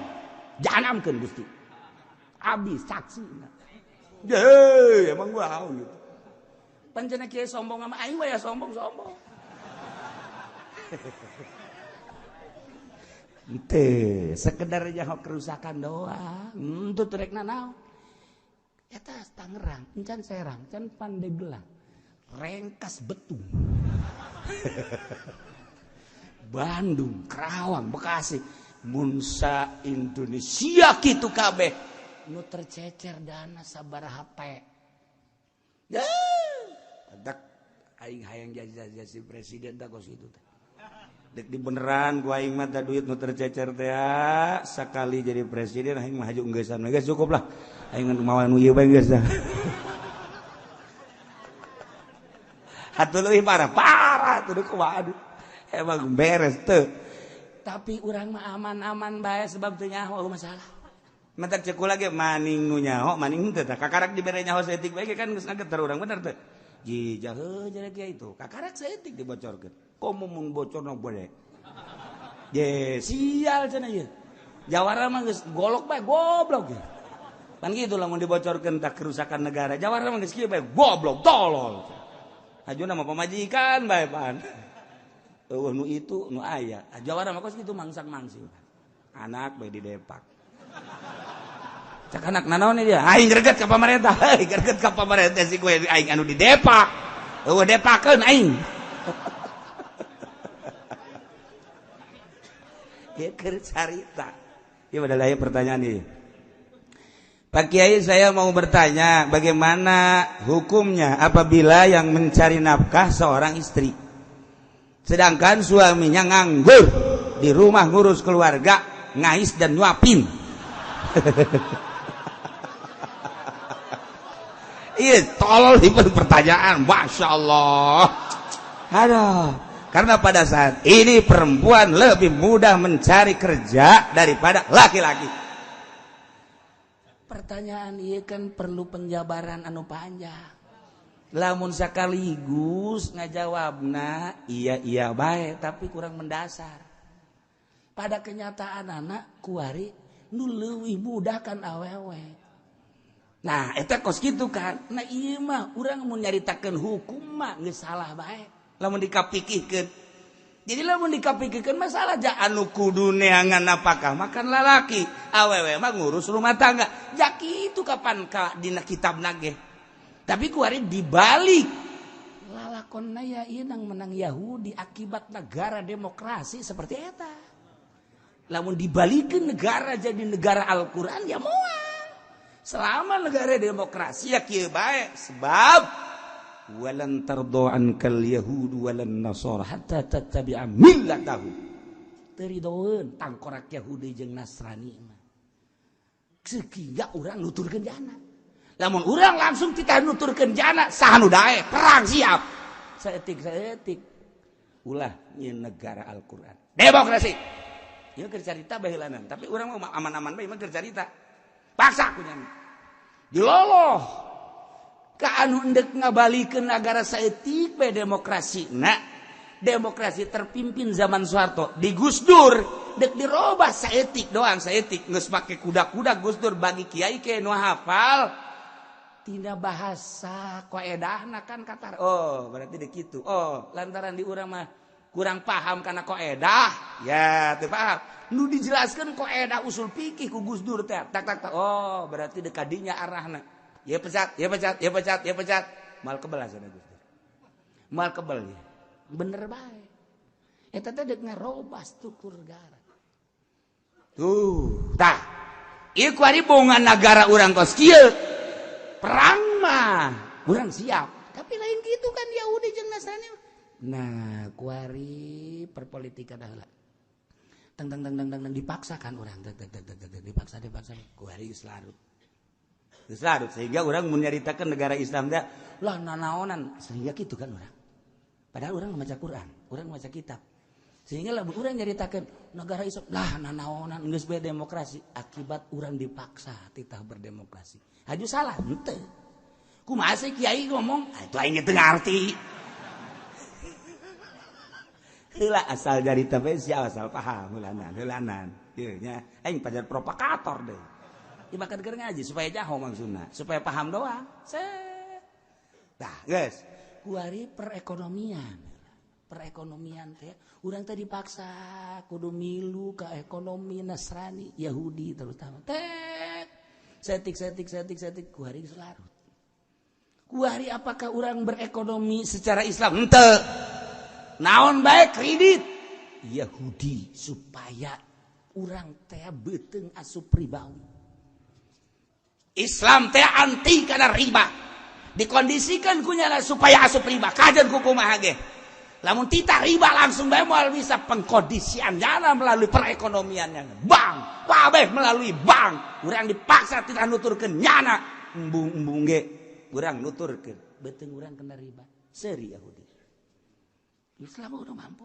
Jahanamkeun Gusti. Abis saksi. Ye, emang gua haun gitu. Pancena kieu sombong sama aing we ya sombong-sombong. Ente sekedar nyaho kerusakan doang. Henteu rek naon. Eta Tangerang, encan Serang, encan Pandeglang, Rengkas Betung. Bandung, Karawang, Bekasi, Munsa Indonesia kitu kabeh nu tercecer dana sabaraha teh. Ya, adak aing hayang jadi presiden tah kos kitu teh. Dek di beneran gua aing mah duit nu tercecer teh sakali jadi presiden aing mah haju enggesan geus cukup lah. Aing mah mawa nu ieu bae geus dah. Atuh leuwih parah, parah atuh kumaha aduh. Emang beres teu. Tapi urang mah aman-aman bae sebab teu nyaho masalah. Mentak ceuk kula ge maning nu nyaho maning henteu tah kakarak dibere nyaho saeutik bae kan geus ngageter urang bener teu. Ji jahe jadi kiai itu kakarak saeutik dibocorkeun. Komo mun bocorna boleh. Ye sial cenah ieu. Jawara mah geus golok bae goblok ge. Pan kitu lamun dibocorkeun tah kerusakan negara. Jawara mah geus kieu bae goblok tolol. Ajuna mah pamajikan bae pan. Eueuh nu itu nu aya. Jawara mah kos kitu mangsak-mangsing. Anak bae di Depak. Cak anak nanaon dia? Aing greget ka pamarentah. Heuy greget ka pamarentah si gue aing anu di Depak. Eueuh Depakeun aing. Ya keur carita. Ya pada lain pertanyaan ini. Pak Kiai saya mau bertanya, bagaimana hukumnya apabila yang mencari nafkah seorang istri, sedangkan suaminya nganggur di rumah ngurus keluarga, ngais dan nyuapin. Iya, tolol di pertanyaan, masya Allah. Aduh, karena pada saat ini perempuan lebih mudah mencari kerja daripada laki-laki. Pertanyaan ieu kan perlu penjabaran anu panjang. Lamun sekaligus ngajawabna iya iya bae, tapi kurang mendasar. Pada kenyataan anak kuari nu leuwih mudah kan awewe. Nah, eta kos kitu kan. Nah, ieu mah urang mun nyaritakeun hukum mah geus salah bae. Lamun dikapikirkeun. Jadi lamun dikapikirkeun masalah ja anu kudu neangan napakah makan lalaki, awewe mah ngurus rumah tangga. Ja kitu kapan ka dina kitabna ge. Tapi kuari dibalik. Lalakonna ya ieu nang menang Yahudi akibat negara demokrasi seperti eta. Lamun dibalikeun negara jadi negara Al-Qur'an ya moal. Selama negara demokrasi ya kieu bae, sebab walan tardo ankal yahudu walan nasara hatta tattabi'a millatahum. Teu ridoeun tangkorak Yahudi jeung Nasrani mah. Sehingga urang nuturkeun jana. Lamun urang langsung kita nuturkeun jana saha nu daek perang siap. Saeutik-saeutik ulah nyeun negara Al-Qur'an. Demokrasi. Ieu keur carita baheulanan, tapi urang mah aman-aman bae mah keur carita. Paksa ku nyana. Diloloh ka anu endek ngabalikeun negara saeutik bae demokrasi. Nah, demokrasi terpimpin zaman Soeharto di Gus Dur dek dirobah saeutik doang, saeutik geus make kuda-kuda Gus Dur bagi kiai ke nu hafal tina bahasa koedahna kan katar. Oh, berarti dek kitu. Oh, lantaran di urang mah kurang paham karena koedah, ya teu paham. Nu dijelaskan koedah usul fikih ku Gus Dur teh. Tak tak tak. Oh, berarti dek kadinya arahna. Ya pecat, ya pecat, ya pecat, ya pecat. Mal kebel asana Gus Dur. Mal kebel ya. Bener bae. Eta teh dek ngarobah struktur negara. Tuh, tah. Ieu kuari bongan negara urang kos kieu. Perang mah urang siap. Tapi lain gitu kan Yahudi jeung Nasrani. Nah, kuari perpolitikan heula. Teng teng teng teng teng dipaksakan urang teng teng teng teng dipaksa dipaksa kuari geus larut. Geus larut sehingga urang mun nyaritakeun negara Islam teh lah nanaonan sehingga kitu kan urang. Padahal urang maca Quran, urang maca kitab. Sehingga lah urang nyaritakeun negara Islam lah nanaonan geus bae demokrasi akibat urang dipaksa titah berdemokrasi. Haju salah henteu. Kumaha sih kiai ngomong? Ah, itu aing teu ngarti. Heula asal nyarita bae sia asal paham heulanan heulanan. Ieu nya aing pajar provokator deui. Ieu bakal keur ngaji supaya jaho maksudna, supaya paham doang. Set. Tah, geus. Kuari perekonomian. Perekonomian teh urang teh dipaksa kudu milu ka ekonomi Nasrani, Yahudi terutama. Tek. Setik setik setik setik kuari geus larut. Kuari apakah urang berekonomi secara Islam? Henteu. Naon bae kredit Yahudi supaya urang teh beuteung asup ribawi. Islam teh anti kana riba. Dikondisikan kunyana supaya asup riba. Kajen ku kumaha ge. Lamun titah riba langsung bae moal bisa pengkondisian jana melalui perekonomiannya. Bank, kabeh melalui bank. Urang dipaksa titah nuturkeun nyana embung-embung ge. Urang nuturkeun beuteung urang kena riba. Seuri Yahudi. Islam udah mampu.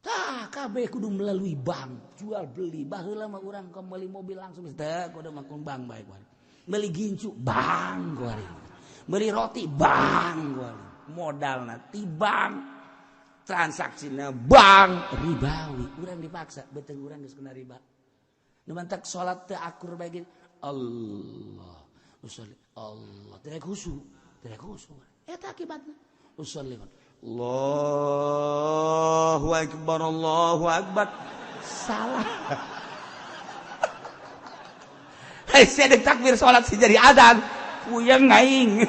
Tah kabeh kudu melalui bank, jual beli. Baheula mah urang meuli mobil langsung teh kudu mangkung bank bae kuari. Beli gincu bank kuari. Beli roti bank kuari. Modalna ti bank, transaksina bank, ribawi. Urang dipaksa beuteung urang geus kena riba. Nu mantak salat teu akur bae ge Allah. Usolli Allah. Teu khusyuk, teu khusyuk. Eta akibatna. Usolli Allahu Akbar, Allahu Akbar. Salah. Hei, saya dek takbir salat si jadi adzan. Puyeng aing.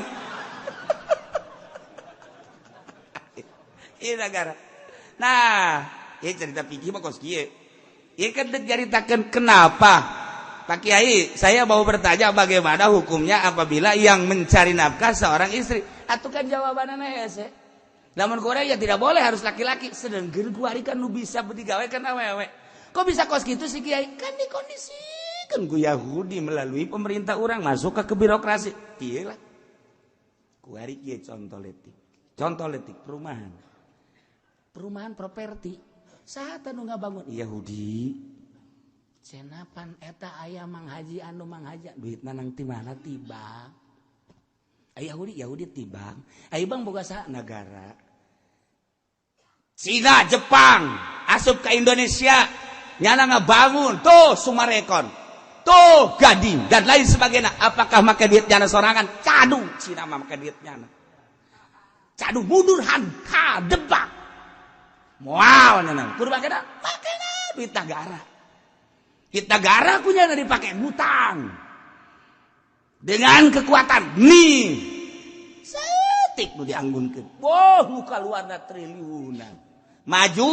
Ieu negara. Nah, ieu cerita fikih mah kos kieu. Ieu kan dek nyaritakeun kenapa Pak Kiai, saya mau bertanya bagaimana hukumnya apabila yang mencari nafkah seorang istri. Atuh kan jawabanna hese. Lamun korang ya tidak boleh harus laki-laki. Sedangkan kuari kan nu bisa digawe kan awewe. Kok bisa kos gitu sih Kiai? Kan dikondisikan ku Yahudi melalui pemerintah orang masuk ke birokrasi. Kieu lah. Kuari kieu contoh letik. Contoh letik perumahan. Perumahan properti. Saha teh nu ngabangun? Yahudi. Cenapan eta aya Mang Haji anu Mang Haji duit nanang ti mana tiba. Aya Yahudi, Yahudi tibang. Aya bang boga saha negara. Cina, Jepang asup ke Indonesia, nyana ngabangun tuh Summarecon, tuh Gading dan lain sebagainya. Apakah make duit nyana sorangan? Cadu Cina mah make duit nyana. Cadu mundur han debak. Moal nyana. Kudu make make duit negara. Duit negara punya dipakai ngutang. Dengan kekuatan nih setik nu dianggunkeun. Wah, nu kaluarna triliunan. Maju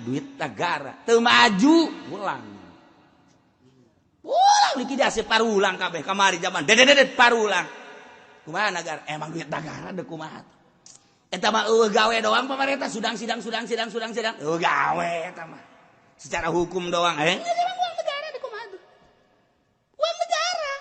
duit negara, teu maju ulang. Ulang likuidasi parulang kabeh kamari zaman dedededet parulang. Kumaha negara? Emang duit negara deuk kumaha? Eta mah eueuh gawe doang pemerintah sudang sidang sudang sidang sudang sidang. Eueuh gawe eta mah. Secara hukum doang. Eh, emang uang negara deuk kumaha tuh? Uang negara.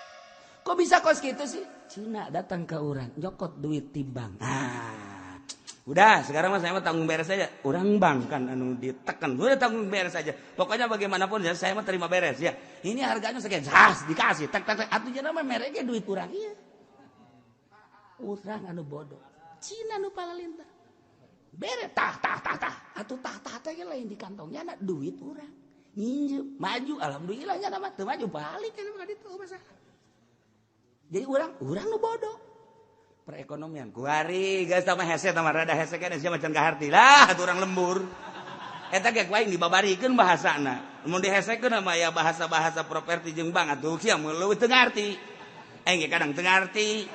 Kok bisa kos gitu sih? Cina datang ke orang, nyokot duit timbang. Ah, udah sekarang mah saya mah tanggung beres aja. Orang bank kan anu ditekan, udah tanggung beres aja. Pokoknya bagaimanapun ya saya mah terima beres ya. Ini harganya sekian, has dikasih, tek tek tek. Atuh cenah mah mereknya duit urang ieu. Urang anu bodoh. Cina nu palalintah. Bere tah tah tah tah. Atuh tah tah teh lain di kantongnya na duit urang. Nginjem, maju alhamdulillah nya mah teu maju balik kan mah ditu masalah. Jadi urang nu bodoh. Perekonomian kuari geus sama hese sama rada hese kan sia macan kaharti lah atuh urang lembur. Eta ge ku aing dibabarikeun bahasana. Mun dihesekeun mah ya bahasa-bahasa properti jeung bank atuh sia mun leuwih teu ngarti. Aing ge kadang teu ngarti.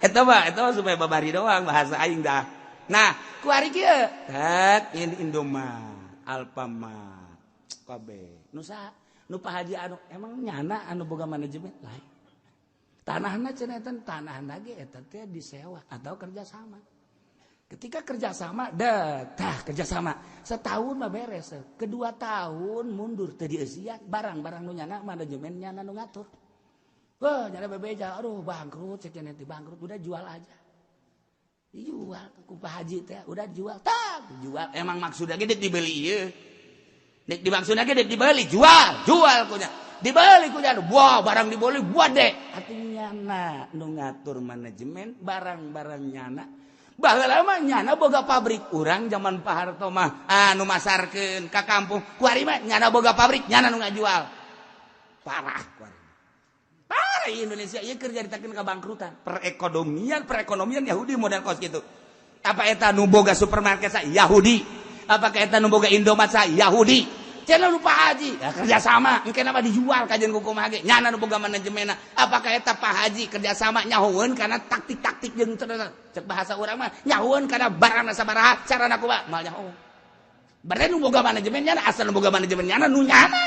Eta mah supaya babari doang bahasa aing dah. Nah, kuari kieu. Tak ini Indomart, Alfamart, kabeh. Nu saha? Nu Pak Haji anu emang nyana anu boga manajemen lain. Tanahna cenah eta tanahna ge eta teh disewa atau kerjasama. Ketika kerjasama, dah tah kerjasama. Setahun mah beres. Kedua tahun mundur teu dieusian barang-barang nu nyana manajemen nyana nu ngatur. Wah, nyana bebeja, aduh bangkrut, cek nanti bangkrut, udah jual aja. Dijual ku Pak Haji teh, udah jual, tak jual. Emang maksudnya ge dibeli ieu. Dek dimaksudnya ge dek dibeli, jual, jual kunya. Dibeli kunya, wah barang dibeli buat deh. Artinya nyana nu ngatur manajemen barang-barang nyana. Baheula mah nyana boga pabrik, urang zaman Pak Harto mah anu masarkeun ka kampung. Kuari mah nyana boga pabrik, nyana nu ngajual. Parah kuari. Parah Indonesia ieu keur nyaritakeun kabangkrutan. Perekonomian, perekonomian Yahudi model kos gitu. Apa eta nu boga supermarket sa Yahudi? Apakah eta nu boga Indomaret sa Yahudi? Cenah nu Pak Haji, ya kerjasama, engke mah dijual kajian ku kumaha ge. Nyana nu boga manajemenna. Apakah eta Pak Haji kerjasama nyahoeun kana taktik-taktik jeung cek bahasa urang mah nyahoeun kana barangna sabaraha, carana kumaha, moal nyahoeun. Berarti nu boga manajemen nyana, asal nu boga manajemen nyana nu nyana.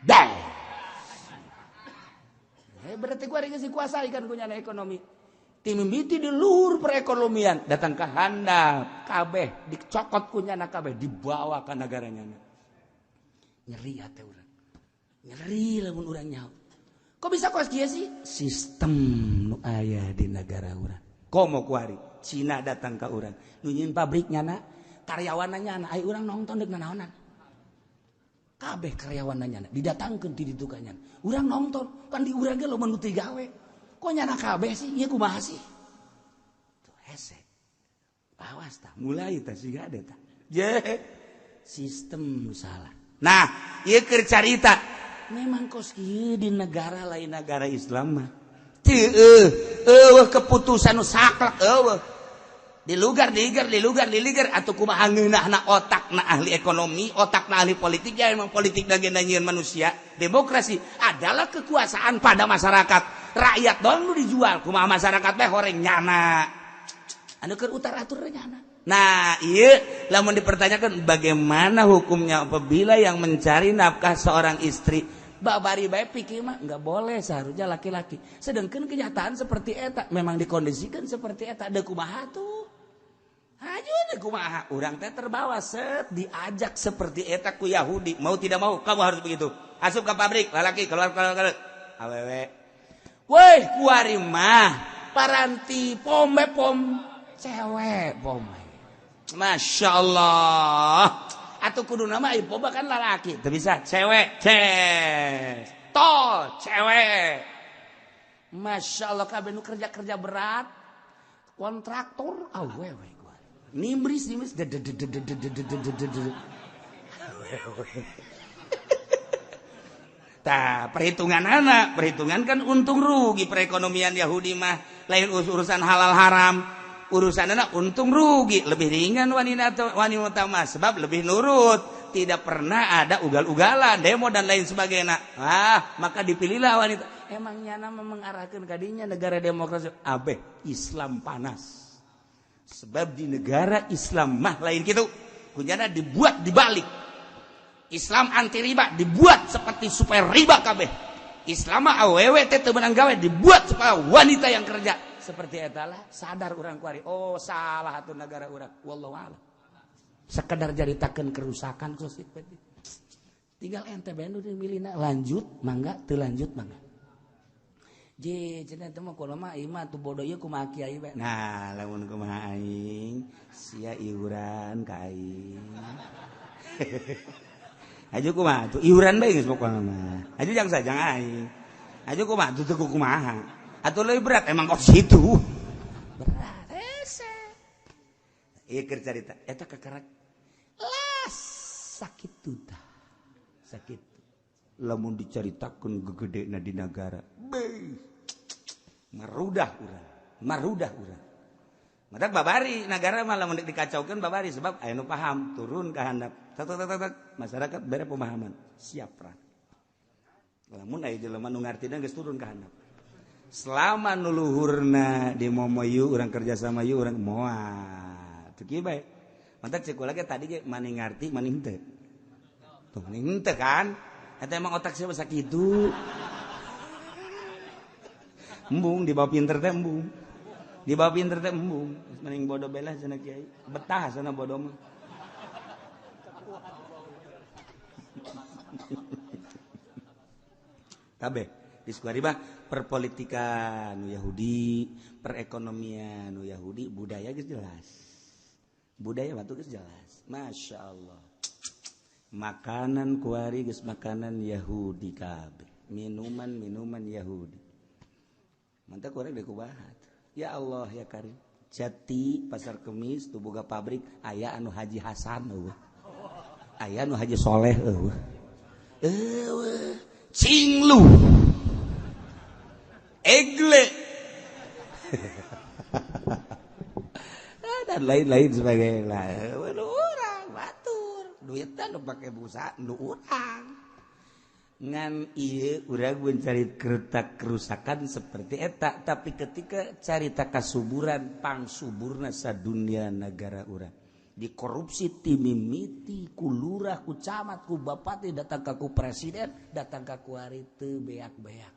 Dah. Berarti gua geus dikuasai kan ku nyana ekonomi. Timimiti di luhur perekonomian datang ke handap kabeh dicokot ku nyana kabeh dibawa ke negaranya. Nyeri hati urang. Nyeri lamun urang nyaho. Kok bisa kos kieu sih? Sistem nu aya di negara urang. Komo kuari Cina datang ke urang. Nu nyieun pabrik nyana, karyawanna nyana, ai urang nonton deuk nanaonan. Kabeh karyawanna nyana didatangkeun ti ditu ka nyana. Urang nonton, kan di urang ge loba nu teu gawe. Kok nyana kabeh sih? Ieu kumaha sih? Tuh hese. Awas tah, mulai tah siga ada tah. Je, sistem nu salah. Nah, ieu keur carita. Memang kos kieu di negara lain negara Islam mah. Teu eueuh keputusan nu saklek eueuh. Dilugar, diiger, dilugar, diliger atuh kumaha ngeunahna otakna ahli ekonomi, otakna ahli politik ya emang politik agenda nyieun manusia. Demokrasi adalah kekuasaan pada masyarakat. Rakyat doang nu dijual, kumaha masyarakat teh horeng nyana. Anu keur utar atur nyana. Nah, iya, lamun dipertanyakan bagaimana hukumnya apabila yang mencari nafkah seorang istri, babari bae pikir mah nggak boleh seharusnya laki-laki. Sedangkan kenyataan seperti eta memang dikondisikan seperti eta deuk kumaha tuh. Hayu deuk kumaha urang teh terbawa set diajak seperti eta ku Yahudi, mau tidak mau kamu harus begitu. Asup ke pabrik, laki keluar keluar keluar. Awewe. Woi, kuari mah paranti pome pom cewek pome. Masya Allah. Atuh kudu nama ieu poba kan lalaki. Teu bisa cewek, ces. Tol cewek. Masya Allah kabeh nu kerja-kerja berat. Kontraktor awewe gua. Nimris nimris Tah, perhitungan anak, perhitungan kan untung rugi perekonomian Yahudi mah lain urusan halal haram, urusan anak untung rugi, lebih ringan wanita wanita mah sebab lebih nurut, tidak pernah ada ugal-ugalan, demo dan lain sebagainya. Ah, maka dipilihlah wanita. Emangnya nama mengarahkan kadinya negara demokrasi abeh Islam panas. Sebab di negara Islam mah lain gitu. Kunyana dibuat dibalik. Islam anti riba dibuat seperti supaya riba kabeh. Islam mah awewe teh teu meunang gawe dibuat supaya wanita yang kerja. Seperti eta lah sadar urang kuari. Oh salah atuh negara urang. Wallahu a'lam. Sekedar jaritakeun kerusakan sosok. Tinggal ente bae nu milihna lanjut mangga teu lanjut mangga. Je cenah teh mah kumaha mah ieu mah tuh bodoh ieu kumaha kiai bae. Nah, lamun kumaha aing sia iuran ka aing. Aju kumaha tuh iuran bae geus pokona mah. Aju jang sajang aing. Aju kumaha tuh teu kumaha. Atuh leuwih berat emang kok situ. Berat hese. Ieu keur carita eta kakarak las sakit tah. Sakit. Lamun dicaritakeun gegedena di nagara. Beuh. Marudah urang, marudah urang. Matak babari nagara mah lamun dikacaukeun babari sebab aya nu paham turun ka handap. Tak tak tak tak masyarakat bere pemahaman siap perang. Lamun aya jelema nu ngartina geus turun ka handap. Selama nu luhurna di momo yeuh urang kerja sama yeuh urang moal. Teu kieu bae. Matak cek kula ge tadi ge mani ngarti mani henteu. Tuh mani henteu kan? Eta emang otak sia sakitu. Embung dibawa pinter teh embung. Dibawa pinter teh embung. Mending bodoh belah cenah kiai. Betah sana bodoh mah. Kabeh di Sukaribah perpolitikan nu Yahudi, perekonomian nu Yahudi, budaya geus jelas. Budaya batu geus jelas. Masya Allah. Makanan kuari geus makanan Yahudi kabeh. Minuman-minuman Yahudi. Mantap kurang dikubahat. Ya Allah ya Karim. Jati Pasar Kemis tuh boga pabrik aya anu Haji Hasan eueuh. Aya anu Haji Soleh eueuh. Eueuh, cinglu. Egle. Dan lain-lain sebagainya. Eueuh urang batur. Duitna nu pake busa nu urang. Ngan ieu urang mencari kerutak kerusakan seperti eta, tapi ketika carita kasuburan pangsuburna sadunia negara urang dikorupsi timimiti ku lurah ku camat ku bupati datang ka ku presiden datang ka ku ari teu beak-beak.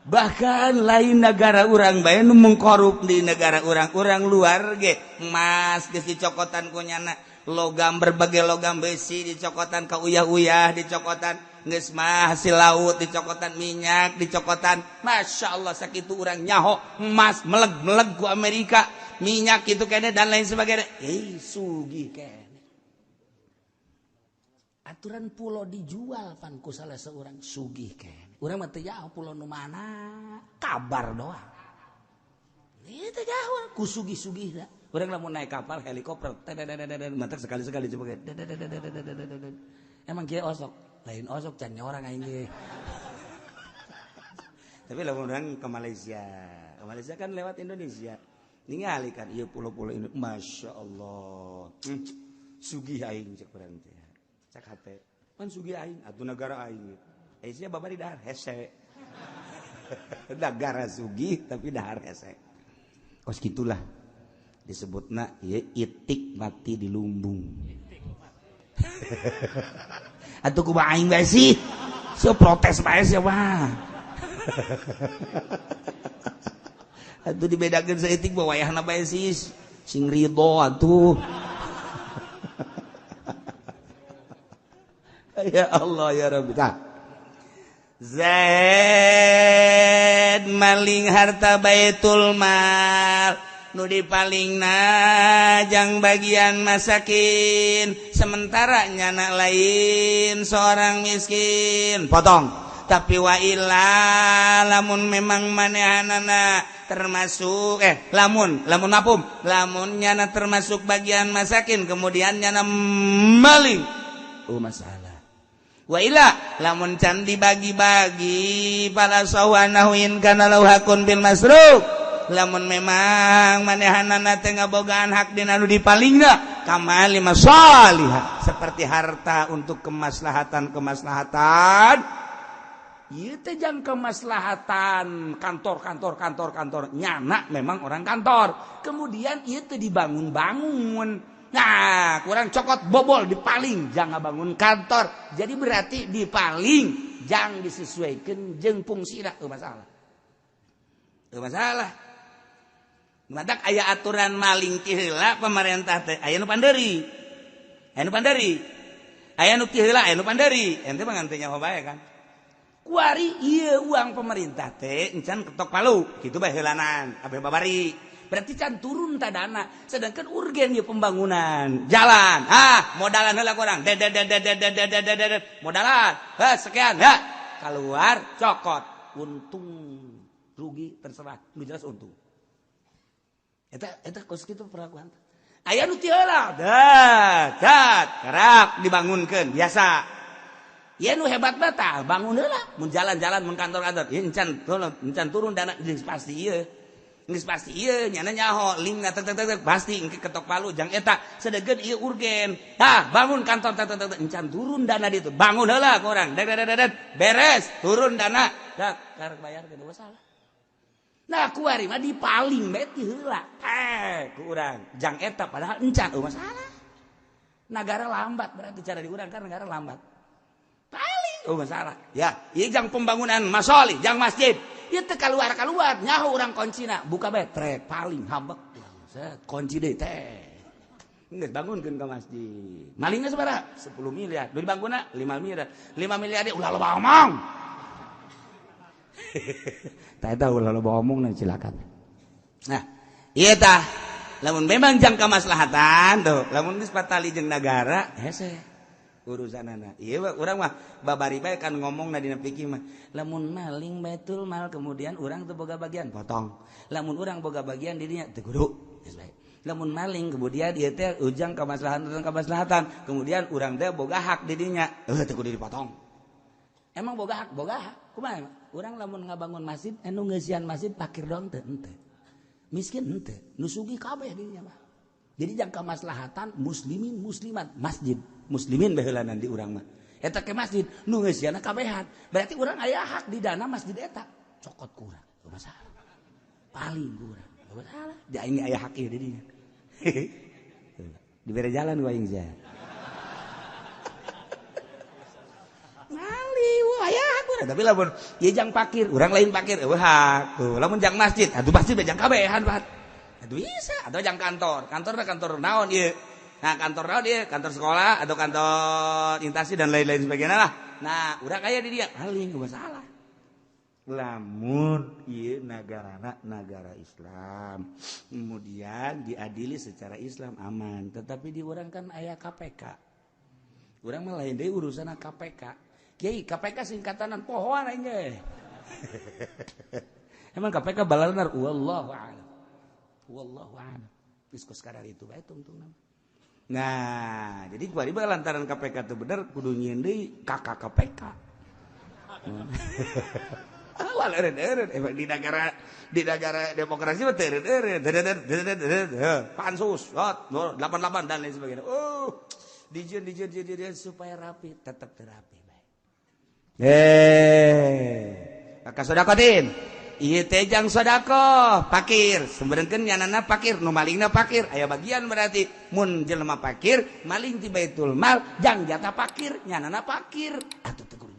Bahkan lain negara urang bae nu mengkorup di negara urang, urang luar ge emas geus dicokotan ku nyana, logam berbagai logam besi dicokotan ka uyah-uyah dicokotan geus mah hasil laut dicokotan minyak dicokotan. Masya Allah sakitu urang nyaho emas meleg-meleg ku Amerika minyak itu kene dan lain sebagainya. Sugih kene aturan pulau dijual pan ku salah seorang sugih kene urang mah teu jauh pulau nu mana kabar doang ieu teu jauh ku sugih-sugihna. Urang lamun naik kapal helikopter mantak sekali-sekali coba emang kieu osok lain osok can orang aing ge. Tapi lamun urang ke Malaysia kan lewat Indonesia ningali kan ieu pulau-pulau ini Masya Allah sugih aing cek urang teh cek hate pan sugih aing atuh negara aing sia babari dahar hese. Negara sugih tapi dahar hese kos gitulah disebutna ya itik mati di lumbung. Atuh kumaha aing bae sih? Sia protes bae sia mah. Atuh dibedakeun saeutik mah wayahna bae sih sing ridho atuh. Ya Allah ya Rabbi. Tah. Zaid maling harta Baitul Mal. nu dipalingna jang bagian masakin sementara nyana lain seorang miskin potong. Tapi wa illa lamun memang manehanana termasuk lamun lamun mapum lamun nyana termasuk bagian masakin kemudian nyana maling, oh masalah. Wa illa lamun can dibagi-bagi fala sawanahu in kana lahu hakun bil masruk, lamun memang manehanana teh ngabogaan hak dina nu dipalingna kamali masalihah seperti harta untuk kemaslahatan-kemaslahatan. Ieu teh jang kemaslahatan kantor kantor kantor kantor nyana memang orang kantor kemudian ieu teh dibangun-bangun, nah kurang cokot bobol dipaling jangan bangun kantor, jadi berarti dipaling jang disesuaikan jeung fungsina teu masalah, teu masalah. Matak aya aturan maling ti heula pemerintah teh aya nu panderi, aya nu panderi, aya nu ti heula aya nu panderi, ente mah ngan teu nyaho bae kan. Kuari ieu uang pemerintah teh encan ketok palu kitu bae heulanan abe babari berarti can turun ta dana, sedangkan urgen ieu pembangunan jalan, ah modalan heula kurang ded ded ded ded ded ded ded modalan ha sekian ha keluar cokot untung rugi terserah nu jelas untung eta eta kos kitu perlakuan aya nu ti heula dat kerak dibangunkeun biasa. Ya nu hebat bata bangun heula mun jalan-jalan mun kantor-kantor ieu encan encan turun dana geus pasti ieu geus pasti ieu nyana nyaho lingna tek tek tek pasti engke ketok palu jang eta sedegeun ieu urgen tah bangun kantor tek tek tek encan turun dana ditu bangun heula ku urang dek dek dek beres turun dana dak karek bayar teu masalah. Nah kuari mah dipaling bae ti heula ku urang jang eta padahal encan eueuh masalah. Nagara lambat berarti cara di urang kan negara lambat. Oh masalah ya, ieu jang pembangunan masolih, jang masjid. Ieu teh kaluar-kaluar nyaho urang kuncina, buka bae trek paling habek. Set kunci deui teh. Geus bangunkeun ka masjid. Malingna sabaraha? 10 miliar. Nu dibangunna 5 miliar. 5 miliar deui ulah loba omong. Tah eta ulah loba omong na silakan. Nah, ieu tah lamun memang jang kamaslahatan tuh, lamun geus patali jeung nagara hese. Urusanana ieu urang mah babari bae kan ngomongna dina fikih mah lamun maling baitul mal kemudian urang teu boga bagian potong, lamun urang boga bagian di dinya teu kudu geus bae, lamun maling kemudian ieu teh ujang kamaslahatan kamaslahatan kemudian urang teh boga hak di dinya teu kudu dipotong. Emang boga hak, boga hak kumaha urang lamun ngabangun masjid anu ngeusian masjid pakir doang teu henteu, miskin henteu, nu sugih kabeh di dinya mah. Jadi jang kamaslahatan muslimin muslimat masjid muslimin baheulanan di urang mah eta ke masjid nu ngeusianna kabehan berarti urang aya hak di dana masjid eta cokot ku urang teu masalah paling ku urang teu masalah di aing aya hak ieu di dinya dibere jalan ku aing sia mali wah aya hak urang tapi lamun ieu jang pakir urang lain pakir eueuh hak tuh lamun jang masjid atuh masjid jang kabehan Pak atuh bisa atau jang kantor kantor mah kantor naon ieu. Nah kantor naon dia, kantor sekolah atau kantor instansi dan lain-lain sebagainya lah. Nah udah kaya di dia paling gak masalah. Lamun ieu nagarana nagara Islam, kemudian diadili secara Islam aman. Tetapi di urang kan aya KPK. Urang mah lain deui urusan KPK. Kiai KPK singkatanan pohoan aing ge. Emang KPK balanar wallahu a'lam. Wallahu a'lam. Geus kos kadar itu bae tungtungna. Nah, jadi kuari bae lantaran KPK teu bener kudu nyieun deui KK KPK. Awal eureun-eureun emang di negara demokrasi mah teu eureun-eureun. Pansus, 88 dan lain sebagainya. Oh, dijieun supaya rapi, tetep teu rapi bae. Maka sodakotin. Ieu teh jang sodakoh pakir, sebenarnya nyanana pakir, nu malingna pakir, aya bagian berarti mun jelema pakir, maling ti baitul mal, jang jatah pakir, nyanana pakir, atuh teu kudu